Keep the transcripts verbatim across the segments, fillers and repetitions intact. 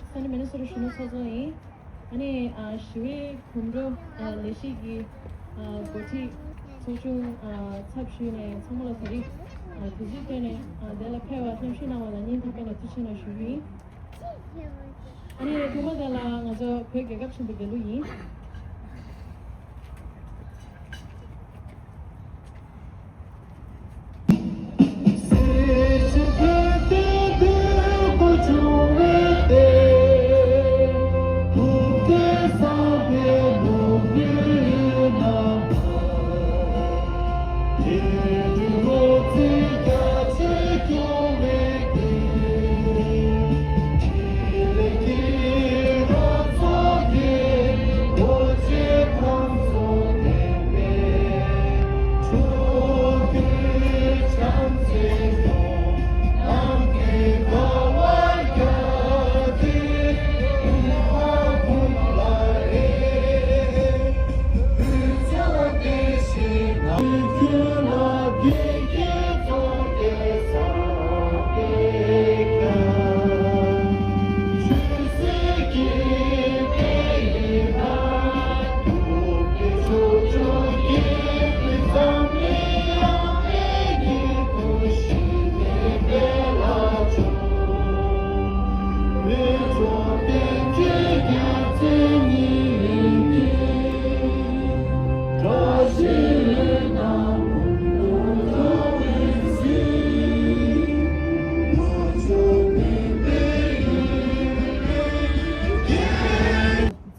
ས་གནས་མི་ནི་སོ་ཊ་གཞོན་ནུ་ཚོགས་གཙོ་ཡིན། ཨ་ནི་ཨ་ཞི་བའི་གོམ་བགྲོད་ཨ་ལས་གཞི་གི་ཨ་འགོ་ཁྲིད་ཚོགས་ཆུང་ཨ་ཚབ་ཞུས་ནས་ཚང་མ་ལ་ད་རེས་ཨ་དུས་ཚོད་བཏོན་ནས་ཨ་དེ་ལ་ཕེབས་པར་མཉམ་ཞུགས་གནང་བ་ལ་སྙིང་ཐག་པ་ནས་ཐུགས་རྗེ་ཆེ་གནང་ཞུ་རྒྱུ་ཡིན། ཨ་ནི་ཐོག་མ་དེ་ལ་ང་ཚོ་བོད་རྒྱལ་ཁབ་ཆེན་པོའི་རྒྱལ་གླུ་ཡིན།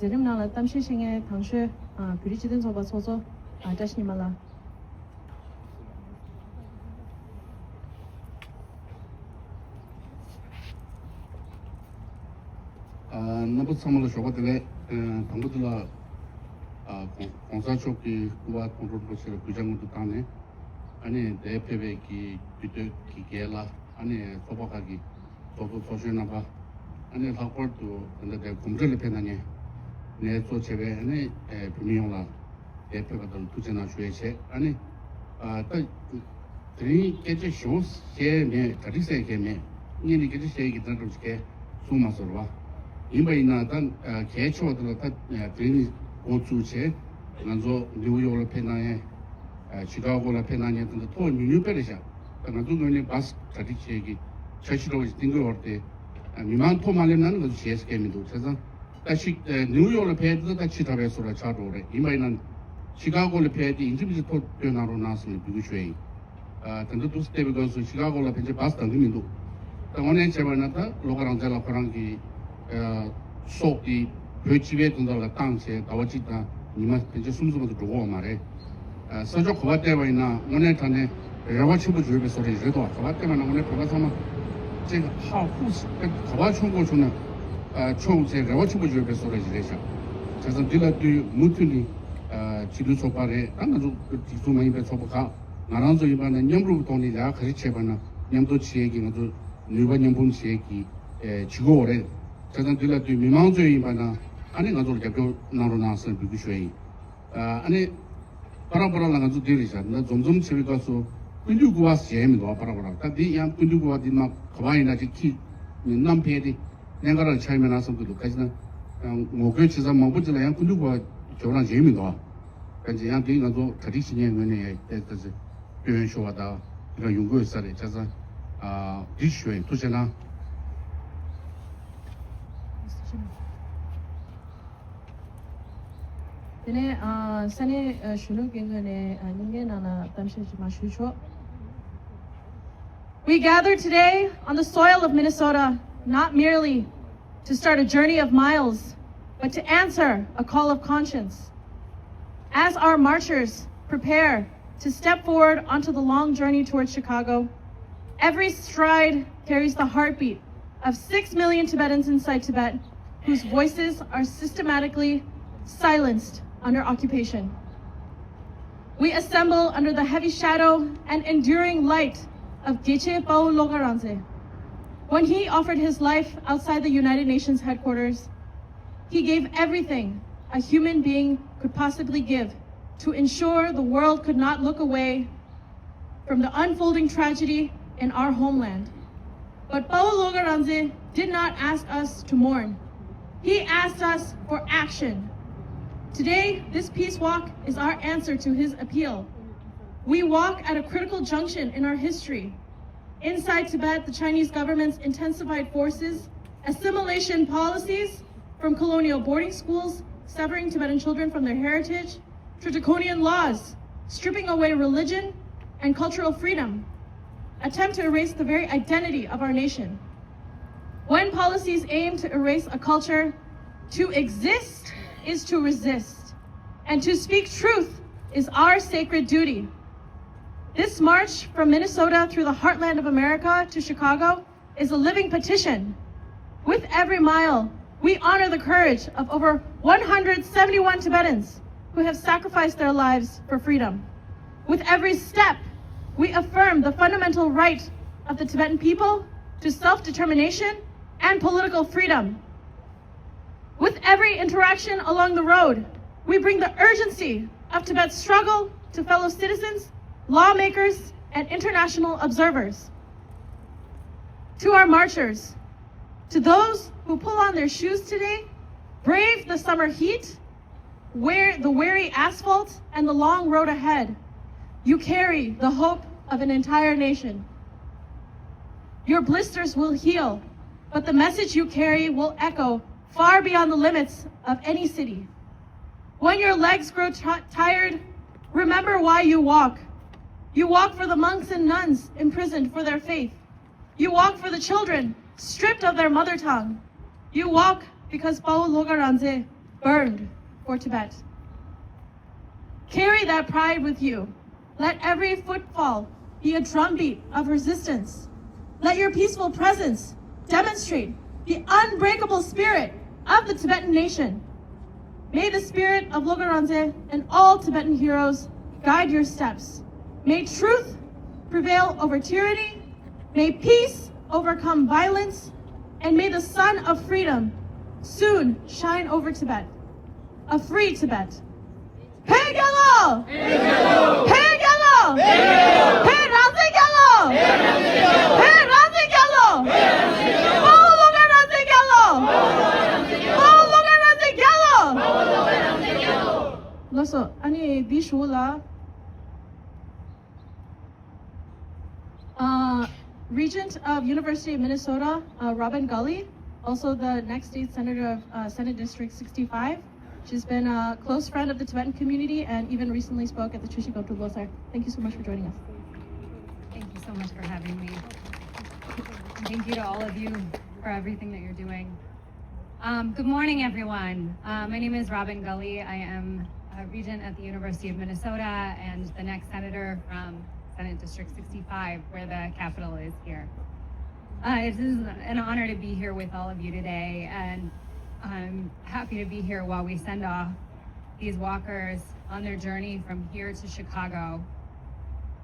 མཛད་རིམ་ནང་ལ་གཏམ་བཤད་བྱེད་མཁན་དང་ཤོས་ཨ་བོད་རིགས་སྤྱི་མཐུན་ཚོགས་པ་ཚོགས་གཙོ་ཨ་བཀྲ་ཤིས་ཉི་མ་ལགས། ཨ་རྣམ་པ་ཚང་མ་ལ་ཞོགས་པ་བདེ་ལེགས། ཨ་དང་པོ་དེ་ལ་ཨ་གོང་གོང་ས་མཆོག་གི་སྐུ་པར་མཐོང་གྲོལ་རིན་པོ་ཆེ་ལ་གུས་ཕྱག་སྔོན་དུ་བཏང་ནས། ཨ་ནི་དེར་ཕེབས་པའི་གི་དུས་སྟོད་ཀྱི་རྒྱལ་ལ། ཨ་ནི་ཚོགས་པ་ཁག་གི་ཚོགས་གཙོ་ཚོགས་གཞོན་རྣམ་པ། ཨ་ནི་ལྷག་པར་དུ་ད་ལྟ་དེ་གོམ་བགྲོད་ལ་ཕེབས་གནང་མཁན་ནས་གཙོ་བྱས་པའི་ཨ་ནི་ཨེ་བོད་མི་ཡོངས་ལ་དེར་ཕེབས་པ་དང་ཐུགས་རྗེ་གནང་ཞུ་ཡས་བྱས། ཨ་ནི་ཨ་ད་དེ་རིང་སྐད་ཆ་ཞེ་པོ་བཤད་མེད། གྲ་སྒྲིག་བྱས་མཁན་མེད། སྔོན་ནས་སྐད་ཆ་བཤད་ཀྱི་དེ་འདྲ་ཅིག་གསུངས་མ་སོང་བ། ཡིན་པ་ཡིན་ན་ད་ཨ་གལ་ཆེ་བ་དེ་ལ་ད་ཨ་དེ་རིང་འགོ་བཙུགས་བྱས་ང་ཚོ་ནིའུ་ཡོག་ལ་ཕེབས་གནང་ཡས། ཨ་ཤི་ཀ་གོ་ལ་ཕེབས་གནང་མཁན་དེ་འདྲ་ཐོ་ཉུང་ཉུང་དཔེ་རེད་ཤག་ད་ང་ཚོ་ངོས་ནས་བཱས་གྲ་སྒྲིག་བྱེད་ཀྱི་འཆར་གཞི་འདྲ་བོ་ཞིག་བཏིང་དགོས་བར་དེ། ཨ་མི་མང་ཐོ་མ་སླེབས་ན་ནི་ང་ཚོ་བྱེད་ས་གང་ཡང་མི་འདུག་བྱས་ཙང་ད་ཤི་ཨ་ནིའུ་ཡོག་ལ་ཕེབས་དུས་ད་ཕྱི་དྲགས་པའི་བཟོ་འདྲ་ཆགས་འགྲོ་གི་རེད། ཡིན་པ་ཡིན་ན་ཤི་ཀ་གོ་ལ་ཕེབས་དེ་ཡིན་གཅིག་མིན་གཅིག་ཐོ་སྟོན་གནང་རོགས་གནང་ཟེར་ནས་འབོད་སྐུལ་ཞུ་ཡ་ཡིན། ཨ་དེ་འདྲ་འདུག་སེ་བལྟས་པའི་སྐབས་སུ་ཤི་ཀ་གོ་ལ་ཕན་ཆད་བཱས་འདང་གི་མི་འདུག་ད་དངོས་གནས་བྱས་པ་ན་ད་བློ་དགའ་རང་བཙན་ལགས་ཁོ་རང་གི་ཨ་སྲོག་དེ་བོད་སྤྱི་པའི་དོན་དག་ལ་བཏང་བྱས་ཟླ་བ་གཅིག་དང་ཉི་མ་ཕན་ཆད་གསུམ་ཙམ་དུ་འགྲོ་གི་ཡོད་མ་རེད། ཨ་ས་ཕྱོགས་ག་པར་བལྟས་པ་ཡིན་ན་དངོས་གནས་དྲང་གནས་རེ་བ་ཆེན་པོ་ཡོད་པའི་བཟོ་འདྲ་ཞིག་རེད་དོ། ག་པར་བལྟས་པ་ན་དངོས་གནས་བོད་པ་ཚང་མ་ཅིག་ཧ་ཧུ་ཞིག་ག་པར་མཆོང་དགོས་བྱུང་ན་ཨ་མཆོང་བྱས་རེ་བ་ཆེན་པོ་ཡོད་པའི་བཟོ་འདྲ་ཞིག་རེད་ཤག་བྱས་ཙང་འདི་ལ་དུས་མུ་མཐུད་ནས་ཨ་སྤྱི་མཐུན་ཚོགས་པ་རེད། ད་ང་ཚོ་སྒྲིག་འཛུགས་མ་ཡིན་པའི་ཚོགས་པ་ཁག་ང་རང་ཚོ་ཡིན་པ་ན་མཉམ་རུབ་ཐོག་ནས་ལས་ཀ་ག་རེ་བྱས་པ་ན་མཉམ་དུ་བྱེད་ཀྱི་ང་ཚོ་ནུས་པ་མཉམ་སྤུངས་བྱེད་ཀྱི་ཨེ་བྱེད་དགོས་རེད། བྱས་ཙང་འདི་ལ་དུས་མི་མང་ཚོས་ཡིན་པ་ན་ཨ་ནི་ང་ཚོར་རྒྱབ་སྐྱོར་གནང་རོགས་གནང་ཟེར་འབོད་སྐུལ་ཞུ་ཡ་ཡིན། ཨ་ནི་ཕར་ཕར་ལ་ང་ཚོ་འདི་རེད་ཤག་ད་འཛོམས་འཛོམས་བྱེད་པའི་སྐབས་སུ་སྐུ་མདུན་སྐུ་པར་ཞིག་མཇལ་མི་འདུག་ཕར་ཕར་ད་འདི་ཡང་སྐུ་མདུན་སྐུ་པར་འདི་མ་ག་པར་ཡིན་ན་ཅིག་ཁྱི་ནི་བསྣམས་ཕེབས་ཏེ་གནད་འགག་རང་ཆགས་ཡོད་མེད་ན་བསམ་གྱི་འདུག་ག་ཅི་ན་ངོ་རྒོལ་བྱེད་ས་མང་པོ་ཅིག་ལ་ཡང་སྐུ་མདུན་སྐུ་པར་ཇོ་རང་མཇལ་མི་འདུག་ག་ཅི་ཡང་འདི་ང་ཚོ་གྲ་སྒྲིག་བྱེད་མཁན་ངོས་ནས་ཡང་ཏེ་ཏེ་ཏེ་སྐྱོན་ཤོར་བ་དང་དེ་འདྲ་ཡོང་གི་ཡོད་ས་རེད། བྱས་ཙང་ཨ་འདི་ཞུ་ཡིན། ཐུགས་རྗེ་གནང་། དེ་ནས་ཨ་ས་གནས་ཨ་གཞོན་ནུ་གི་ངོས་ནས་ཨ་སྙིང་ནས་ནང་ལ་གཏམ་བཤད་ཅིག་མར་ཞུས་ཆོག We gather today on the soil of Minnesota, not merely to start a journey of miles, but to answer a call of conscience. As our marchers prepare to step forward onto the long journey towards Chicago, every stride carries the heartbeat of six million Tibetans inside Tibet whose voices are systematically silenced under occupation. We assemble under the heavy shadow and enduring light of Geshe Pao Loka Rangtse. When he offered his life outside the United Nations headquarters, he gave everything a human being could possibly give to ensure the world could not look away from the unfolding tragedy in our homeland. But Pawo Lhoka Rangzen did not ask us to mourn. He asked us for action. Today, this peace walk is our answer to his appeal. We walk at a critical junction in our history. Inside Tibet, the Chinese government's intensified forces, assimilation policies, from colonial boarding schools, severing Tibetan children from their heritage, to draconian laws, stripping away religion and cultural freedom, attempt to erase the very identity of our nation. When policies aim to erase a culture, to exist is to resist, and to speak truth is our sacred duty. This march from Minnesota through the heartland of America to Chicago is a living petition. With every mile, we honor the courage of over one hundred seventy-one Tibetans who have sacrificed their lives for freedom. With every step, we affirm the fundamental right of the Tibetan people to self-determination and political freedom. With every interaction along the road, we bring the urgency of Tibet's struggle to fellow citizens, lawmakers, and international observers. To our marchers, to those who pull on their shoes today, brave the summer heat, wear the weary asphalt and the long road ahead, you carry the hope of an entire nation. Your blisters will heal, but the message you carry will echo far beyond the limits of any city. When your legs grow ti- tired, remember why you walk. You walk for the monks and nuns imprisoned for their faith. You walk for the children stripped of their mother tongue. You walk because Pawo Lhoka Rangzen burned for Tibet. Carry that pride with you. Let every footfall be a drumbeat of resistance. Let your peaceful presence demonstrate the unbreakable spirit of the Tibetan nation. May the spirit of Lhoka Rangzen and all Tibetan heroes guide your steps. May truth prevail over tyranny. May peace overcome violence. And may the sun of freedom soon shine over Tibet. A free Tibet. བོད་རྒྱལ་ལོ། བོད་རྒྱལ་ལོ། བོད་རང་བཙན་རྒྱལ་ལོ། བོད་རང་བཙན་རྒྱལ་ལོ། དཔའ་བོ་བློ་དགའ་རང་བཙན་རྒྱལ་ལོ། དཔའ་བོ་བློ་དགའ་རང་བཙན་རྒྱལ་ལོ། ལགས་སོ། ཨ་ནི་འདི་ཞུ་ལ། Uh, Regent of University of Minnesota, uh, Robin Gulley, also the next state senator of uh, Senate District sixty-five. She's been a close friend of the Tibetan community and even recently spoke at the Chushi Gotu Losar. Thank you so much for joining us. Thank you so much for having me. And thank you to all of you for everything that you're doing. Um, good morning, everyone. Uh, my name is Robin Gulley. I am a regent at the University of Minnesota and the next senator from Senate District sixty-five, where the Capitol is here. Uh, it is an honor to be here with all of you today, and I'm happy to be here while we send off these walkers on their journey from here to Chicago.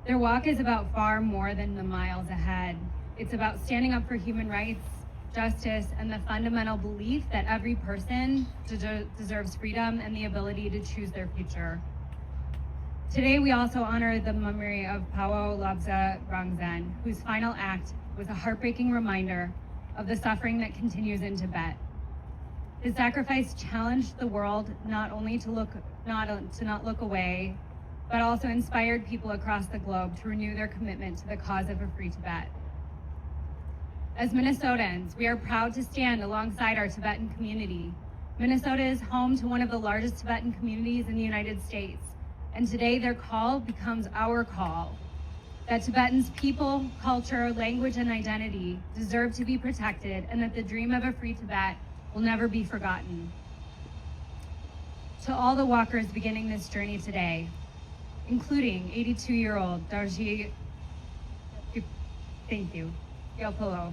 Their walk is about far more than the miles ahead. It's about standing up for human rights, justice, and the fundamental belief that every person de- deserves freedom and the ability to choose their future. Today, we also honor the memory of Pawo Lobza Rangzen, whose final act was a heartbreaking reminder of the suffering that continues in Tibet. His sacrifice challenged the world not only to look not to not look away, but also inspired people across the globe to renew their commitment to the cause of a free Tibet. As Minnesotans, we are proud to stand alongside our Tibetan community. Minnesota is home to one of the largest Tibetan communities in the United States, and today their call becomes our call. That Tibetans' people, culture, language, and identity deserve to be protected, and that the dream of a free Tibet will never be forgotten. To all the walkers beginning this journey today, including eighty-two-year-old Darji, thank you, Gyalpalo.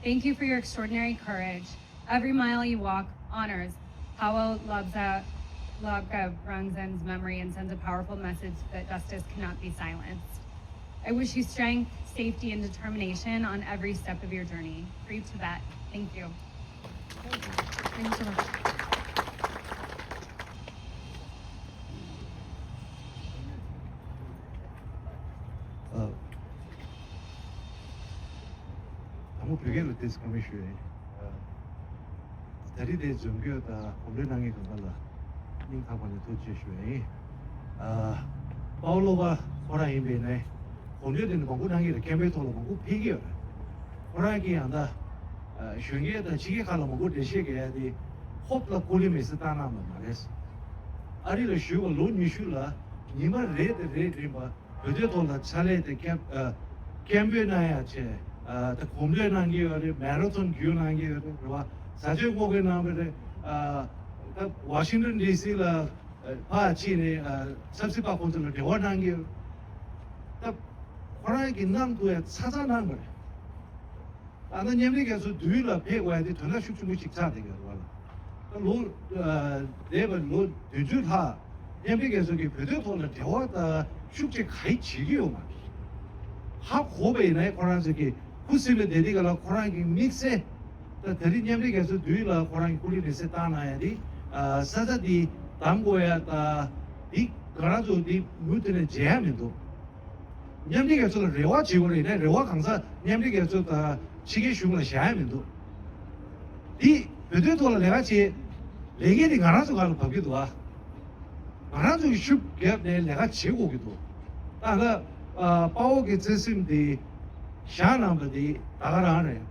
Thank you for your extraordinary courage. Every mile you walk honors Pawo Lobza Lobga Rangzen's memory and sends a powerful message that justice cannot be silenced. I wish you strength, safety, and determination on every step of your journey. Free Tibet. Thank you. Thank you so much. Uh, ཡོད་མཁན་ལ་ཏོག་ཙམ་བཀའ་མོལ་ཞུ་ཡ་ཡིན། ད་རེས་དེ་འཛོམས་སྐྱོད་དང་གོམ་བགྲོད་གནང་མཁན་གང་ག་ལ་སྙིང་ཐག་པ་ནས་ཐུགས་རྗེ་ཆེ་ཞུ་ཡ་ཡིན། ཨ། དཔའ་བོ་བློ་དགའ་ཁོ་རང་ཡིན་པས་ནས་གོམ་བགྲོད་དེ་ནི་མང་པོ་གནང་གི་རེད། སྐད་འབོད་ཐོག་ལ་མང་པོ་ཕེབས་ཀྱི་ཡོད་རེད། ཁོ་རང་གིས་ཡང་ད་ཨ་གཞོན་སྐྱེས་དང་ཕྱི་རྒྱལ་ཁག་ལ་མང་པོ་འགྲེལ་བཤད་རྒྱག་ཡ་དེ་ཧོབ་ལ་སྐུ་ལུས་མེ་སྲེག་བཏང་གནང་བ་མ་རེད། ཨ་རི་ལ་བཞུགས་པ་ལོ་ཉི་ཤུ་ལ་ཉི་མ་རེ་དང་རེ་རེ་བཞིན་བོད་དོན་ཐོག་ལ་ཕྱག་ལས་དེ་སྐད་ཨ་སྐད་འབོད་གནང་ཡ་བྱས། ཨ་ད་གོམ་བགྲོད་གནང་གི་ཡོད་རེད། མེ་ར་ཐོན་རྒྱུན་གནང་གི་ཡོད་རེད། རེད་བ། བཟའ་སྤྱོད་སྔོག་འདོན་གནང་བ་རེད། ཨ་ད་ཝ་ཤིང་ཏོན་ཌི་སི་ལ་ཨ་ཕར་ཕྱིན་ནས་ཨ་ཆབ་སྲིད་པ་ཁོང་ཚོ་ལ་འབྲེལ་བ་གནང་གི་ཡོད་རེད། ད་ཁོ་རང་གིས་གནང་ཐུབ་ཡ་ཚ་ཚ་གནང་བ་རེད། ད་ནི་མཉམ་འབྲེལ་རྒྱལ་ཚོགས་མདུན་ལ་ཕེབས་དགོས་ཡ་དེ་དོན་དག་ཤུགས་ཆེན་པོ་ཞིག་ཆགས་བསྡད་ཡོད་རེད་བ། ད་ལོ་ཨ་འདས་པའི་ལོ་བདུན་ཅུ་ལྷག་མཉམ་འབྲེལ་རྒྱལ་ཚོགས་ཀྱིས་བོད་དོན་ཐོག་ལ་འབྲེལ་བ་ད་ཤུགས་ཆེ་ག་རེ་བྱེད་ཀྱི་ཡོད་མ་རེད། ཧ་གོ་བ་ཡིན་ན་ཁོ་རང་ཚོ་གིས་ཁུ་སིམ་མེར་བསྡད་དུས་ག་ལ་ཁོ་རང་གི་དམིགས་བསལ་ད་ད་རེས་མཉམ་འབྲེལ་རྒྱལ་ཚོགས་མདུན་ལ་ཁོ་རང་གི་སྐུ་ལུས་མེ་སྲེག་བཏང་གནང་ཡ་དེ་ཨ་ས་ཆ་དེ་བདམས་དགོས་ཡ་ད་དེ་ང་རང་ཚོ་དེ་མུ་མཐུད་ནས་མཇལ་ཡ་མི་འདུག་མཉམ་འབྲེལ་རྒྱལ་ཚོགས་ལ་རེ་བ་བྱེད་དགོས་རེད་ན་རེ་བ་གང་ཟག་མཉམ་འབྲེལ་རྒྱལ་ཚོགས་དང་ཕྱི་རྒྱལ་གཞུང་ལ་བཞག་ཡ་མི་འདུག་འདི་བོད་དོན་ཐོག་ལ་ལས་ཀ་བྱེད་ལས་འགན་དེ་ང་རང་ཚོ་སྒང་ལ་བབས་ཀྱི་འདུག་ཨ། ང་རང་ཚོ་གི་ཤུགས་བརྒྱབ་ནས་ལས་ཀ་བྱེད་དགོས་ཀྱི་འདུག་ད་ལྟ་ཨ་དཔའ་བོ་གི་བརྩེ་སེམས་དེ་བཞག་གནང་པ་དེ་ད་ག་རང་རེད།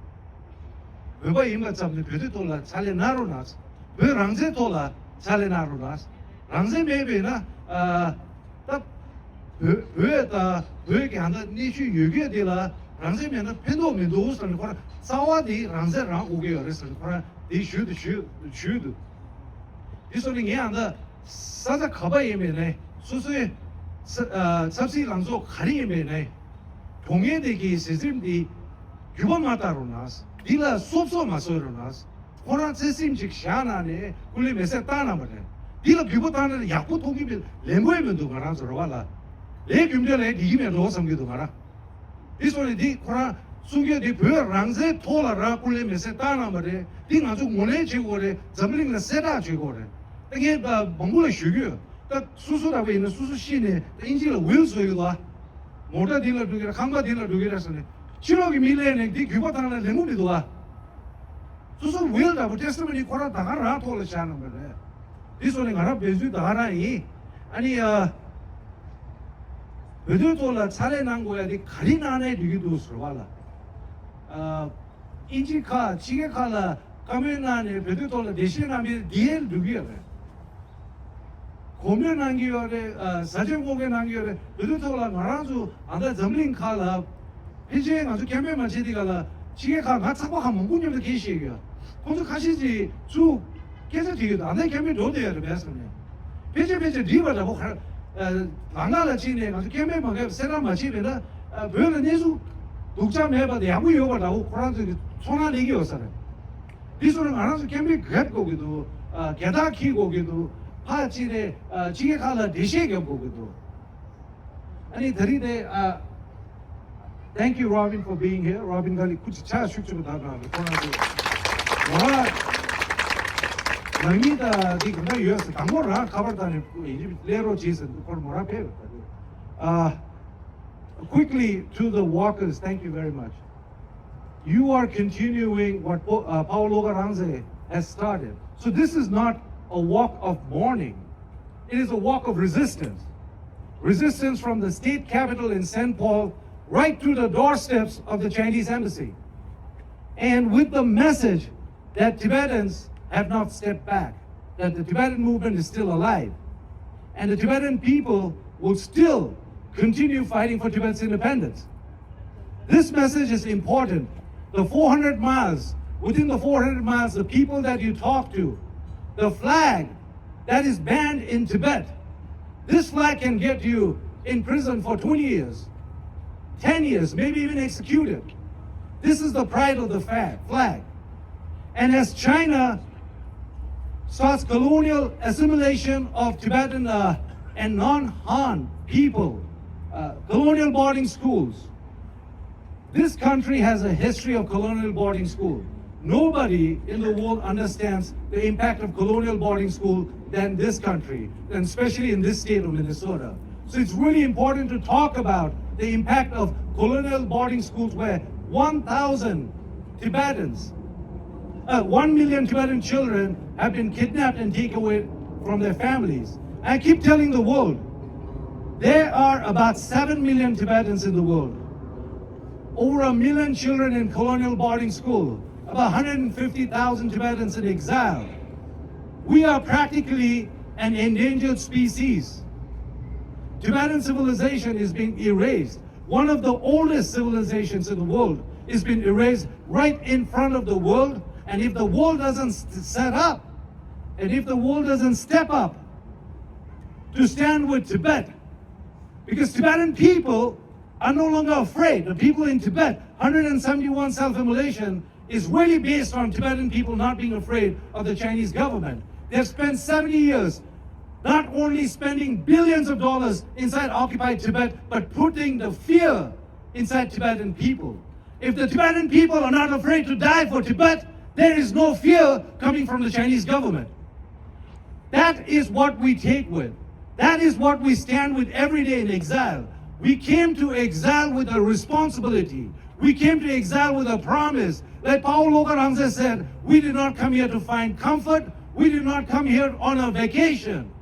བོད་པ་ཡིན་པ་ཙམ་ནས་བོད་དོན་ཐོག་ལ་ཕྱག་ལས་གནང་རོགས་གནང་། བོད་རང་བཙན་ཐོག་ལ་ཕྱག་ལས་གནང་རོགས་གནང་། རང་བཙན་མེད་པས་ན་ཨ། ད་བོད་བོད་དང་བོད་ཀྱི་ཨ་ད་གནས་ཤུལ་ཡོད་རྒྱུ་དེ་ལ་རང་བཙན་མེད་ན་ཕན་ཐོགས་མི་འདུག་ཟེར་ནས་ཁོ་རང་རྩ་བ་དེ་རང་བཙན་རང་དགོས་ཀྱི་ཡོད་རེད་ཟེར་ནས་ཁོ་རང་དེ་ཞུས་འདུག་ཞུས་ཞུས་འདུག་དེ་སོང་ནས་ངས་ཨ་ད་ས་ཆ་ག་པ་ཡིན་པའི་ནས་སོ་སོའི་ས་ཨ་ཆབ་སྲིད་ལངས་ཕྱོགས་ག་རེ་ཡིན་པའི་ནས་གྲོང་ངེས་དེ་གི་སྲིད་ཁྲིམས་དེ་རྒྱུད་པ་མ་བཏང་རོགས་གནང་། འདི་ལ་སོབ་སོབ་མ་བཟོ་རོགས་གནང་། ཁོ་རང་བརྩེ་སེམས་ཅིག་བཞག་གནང་ནས་སྐུ་ལུས་མེ་སྲེག་བཏང་གནང་བ་རེད། འདི་ལ་རྒྱུད་པ་བཏང་ན་ཡག་པོ་མཐོང་གི་མེད། ལེན་དགོས་མི་འདུག་ང་རང་ཚོ་རེད་བ་ལ། ལས་རྒྱུ་འབྲས་ལ་འགྲིག་གི་མེད་འགྲོ་བསམ་གྱི་འདུག་ང་རང་། འདི་སོང་ནས་འདི་ཁོ་རང་གསུང་རྒྱུ་འདི་བོད་རང་བཙན་ཐོག་ལ་རང་སྐུ་ལུས་མེ་སྲེག་བཏང་གནང་བ་རེད། འདི་ང་ཚོ་ངོས་ལེན་བྱེད་དགོས་རེད། འཛམ་གླིང་ལ་གསལ་བསྒྲགས་བྱེད་དགོས་རེད། ད་ངས་མང་པོ་ལ་ཞུ་རྒྱུ་ཡོད། ད་སོ་སོ་འདྲ་པོ་ཡིན་ན་སོ་སོ་ཤི་ནས་ད་ཨིན་ཇི་ལ་ཝིལ་བཟོ་ཡོད་ལ། མོ་ཊ་འདི་ལ་འགྲོ་གི་རེད། ཁང་པ་འདི་ལ་འགྲོ་གི་རེད་ཟེར་ནས་ཕྱི་ལོགས་ཀྱི་མི་ལས་ནས་འདི་རྒྱུད་པ་དང་ལ་ལེན་གྱི་མི་འདུག་ཨ། སོ་སོ་ཝིལ་འདྲ་པོ་ཊེ་སི་ཊི་མོ་ནི་ཁོ་རང་ད་ག་རང་ཐོག་ལ་བཞག་གནང་བ་རེད། འདི་སོང་ནས་ང་རང་འབད་རྩོལ་ད་ག་རང་ཡིན། ཨ་ནི་ཨ། བོད་དོན་ཐོག་ལ་ཕྱག་ལས་གནང་དགོས་ཡ་དེ་ག་རེ་གནང་ནའི་འགྲིག་གི་འདུག་ཟེར་བ་ལ། ཨ། ཨིན་ཇི་ཁག་ཕྱི་རྒྱལ་ཁག་ལ་བཀའ་མོལ་གནང་ནས་བོད་དོན་ཐོག་ལ་འགྲེལ་བཤད་གནང་པའི་འདི་ཡན་འགྲིག་གི་ཡོད་རེད། གོམ་བགྲོད་གནང་གི་ཡོད་རེད། ཨ། བཟའ་སྤྱོད་སྔོག་འདོན་གནང་གི་ཡོད་རེད། བོད་དོན་ཐོག་ལ་ང་རང་ཚོ་ཨ་ད་འཛམ་གླིང་ཁག་ལ་ཕལ་ཆེར་ང་ཚོ་སྐད་འབོད་མ་བྱེད་དེ་ག་ལ་ཕྱི་རྒྱལ་ཁག་ང་ཚོགས་པ་ཁག་མང་པོ་མཉམ་དུ་སྐད་བཤད་ཀྱི་ཡོད། ཁོང་ཚོ་ཁ་ཤས་ཀྱིས་ཚུར་སྐད་ཆ་དྲིས་ཡོད། ད་ལྟ་སྐད་འབོད་འགྲོ་བསྡད་ཡོད་རེད་པས་ཟེར་ནས། ཕལ་ཆེར་ཕལ་ཆེར་འགྲིག་པ་འདྲ་པོ་ག་ཨ། ལམ་ཁ་ལ་ཕྱིན་ནས་ང་ཚོ་སྐད་འབོད་མ་བརྒྱབ་གསལ་བསྒྲགས་མ་བྱས་པས་ན། ཨ། བོད་ལ་གནས་ཚུལ་སྡུག་ཅག་མེད་པ་དང་ཡག་པོ་ཡོད་པ་འདྲ་པོ་ཁོ་རང་ཚོས་ཀྱི་ཚོར་སྣང་སླེབས་ཀྱི་ཡོད་ས་རེད། འདི་ཚོ་ལ་ང་རང་ཚོ་སྐད་འབོད་རྒྱག་དགོས་ཀྱི་འདུག་ཨ། རྒྱལ་དར་འཁྱེར་དགོས་ཀྱི་འདུག་ཕར་ཕྱིན་ནས་ཨ། ཕྱི་རྒྱལ་ཁག་ལ་འགྲེལ་བཤད་རྒྱབ་དགོས་ཀྱི་འདུག་ཨ་ནི་ད་རིང་དེ་ཨ། Thank you, Robin, for being here. Robin Gali ཁོ་ཅིག་ཕྱག་ཤུགས་ཆེན་པོ་བརྡབས་གནང་རེད། ཁོ་རང་ཚོ་མོ་རང་ནང་མི་དང་འདི་གང་འདྲ་ཡོད་ཟེར། དང་པོ་རང་ཁ་པར་བཏང་ནས་ཡིན་གཅིག་སླེབས་རོགས་བྱེད་ཟེར་འདུག་ཁོ་མོ་རང་ཕེབས་ཡོད་ད་རེད། ཨ། Quickly to the walkers, thank you very much. You are continuing what Po- uh, Paolo Garanze has started. So this is not a walk of mourning. It is a walk of resistance. Resistance from the state capital in Saint Paul right to the doorsteps of the Chinese embassy. And with the message that Tibetans have not stepped back, that the Tibetan movement is still alive, and the Tibetan people will still continue fighting for Tibet's independence. This message is important. The four hundred miles, within the four hundred miles, the people that you talk to, the flag that is banned in Tibet, this flag can get you in prison for twenty years, ten years, maybe even executed. This is the pride of the fa- flag. And as China starts colonial assimilation of Tibetan uh, and non Han people, uh, colonial boarding schools, this country has a history of colonial boarding school. Nobody in the world understands the impact of colonial boarding school than this country, and especially in this state of Minnesota. So it's really important to talk about the impact of colonial boarding schools where one thousand Tibetans, uh, one million Tibetan children have been kidnapped and taken away from their families. I keep telling the world, there are about seven million Tibetans in the world. Over a million children in colonial boarding school, about one hundred fifty thousand Tibetans in exile. We are practically an endangered species. Tibetan civilization is being erased. One of the oldest civilizations in the world is being erased right in front of the world. And if the world doesn't s- set up, and if the world doesn't step up to stand with Tibet, because Tibetan people are no longer afraid. The people in Tibet, one hundred seventy-one self-immolation is really based on Tibetan people not being afraid of the Chinese government. They've spent seventy years not only spending billions of dollars inside occupied Tibet, but putting the fear inside Tibetan people. If the Tibetan people are not afraid to die for Tibet, there is no fear coming from the Chinese government. That is what we take with. That is what we stand with every day in exile. We came to exile with a responsibility. We came to exile with a promise. Like Paul Lokarangse said, we did not come here to find comfort. We did not come here on a vacation.